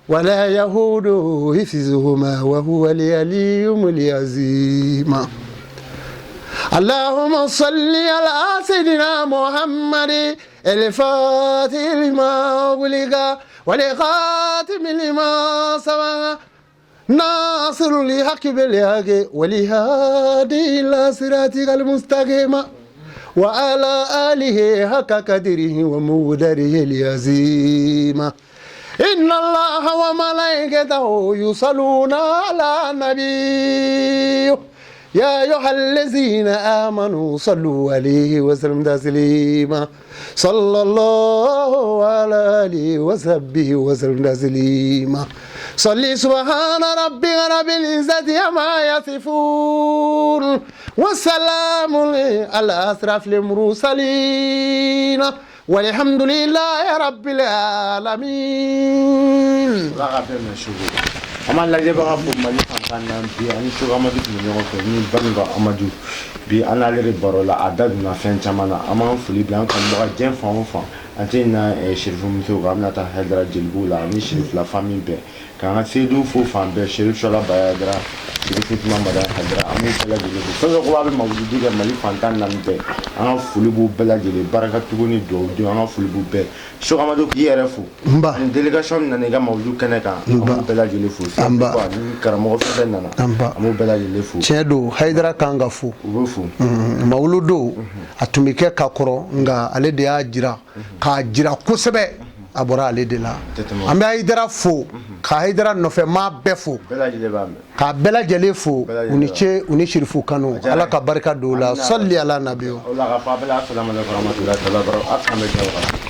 ولا يئوده حفظهما وهو العلي العظيم. اللهم صل على سيدنا محمد الفاتح لما أغلق والخاتم لما سبق ناصر الحق بالحق والهادي إلى صراطك المستقيم وعلى آله حق قدره ومقداره العظيم إن الله وملائكته يصلون على النبي يا أيها الذين آمنوا صلوا عليه وسلموا تسليما صلى الله على آله وصحبه وسلم تسليما صلي سبحان ربك رب العزة عما يصفون وسلام على أشرف المرسلين والحمد لله رب العالمين. Ala ka bɛn mɛn sugu an b'an lajɛbaga fo Mali fan 14 bi. Ani Seko Amadu tun bɛ ɲɔgɔn fɛ ni Baninka Amadu. Bi an n'ale de baro la, a da donna fɛn caman na. An b'an foli bila an kanubaga diɲɛ fan o fan. An tɛ ɲinɛ Serifu musow kan, an bɛna taa Hayidara jelibugu la ani Serifula famille bɛɛ, k'an ka seyidu fo fan bɛɛ, Serif Sɔla Bayadara, Serifu Tuma Madani Hayidara, an b'u bɛɛ lajɛlen fo. Fɛn fɛn ko b'a bɛ mawuludi kɛ Mali fan 14 bɛɛ, an ka foli b'u bɛɛ lajɛlen, barikatugu ni duwawudenw, an ka foli b'u bɛɛ. Seko Amadu, k'i yɛrɛ fo. Nba. Ani délégation min nana i ka mawuludu kɛnɛ kan, an b'u bɛɛ lajɛlen fo. Anba. Ni karamɔgɔ fɛn fɛn nana, Anba. an b'u bɛɛ lajɛlen fo. Tiɲɛ don, Hayidara kan ka fo. U bɛ fo. Mawuludu a tun bɛ kɛ ka kɔrɔ, nka ale de y'a jira k'a jira kosɛbɛ, a bɔra ale de la. Tɛ tɛmɛ o. An bɛ Hayidara fo, ka Hayidara nɔfɛ maa bɛɛ fo. Bɛɛ lajɛlen b'a mɛn. K'a bɛɛ lajɛlen fo. Bɛɛ lajɛlen U ni b'a. ce, u ni Sirifu kanu. Diyara Ala n ye. ka barika don o la. Amina. Sɔli ala nabi. O la k'a fɔ a bɛɛ la, asalamu aleykum warahmatulahi taala barakatu. A k'an bɛ diɲɛ wagati.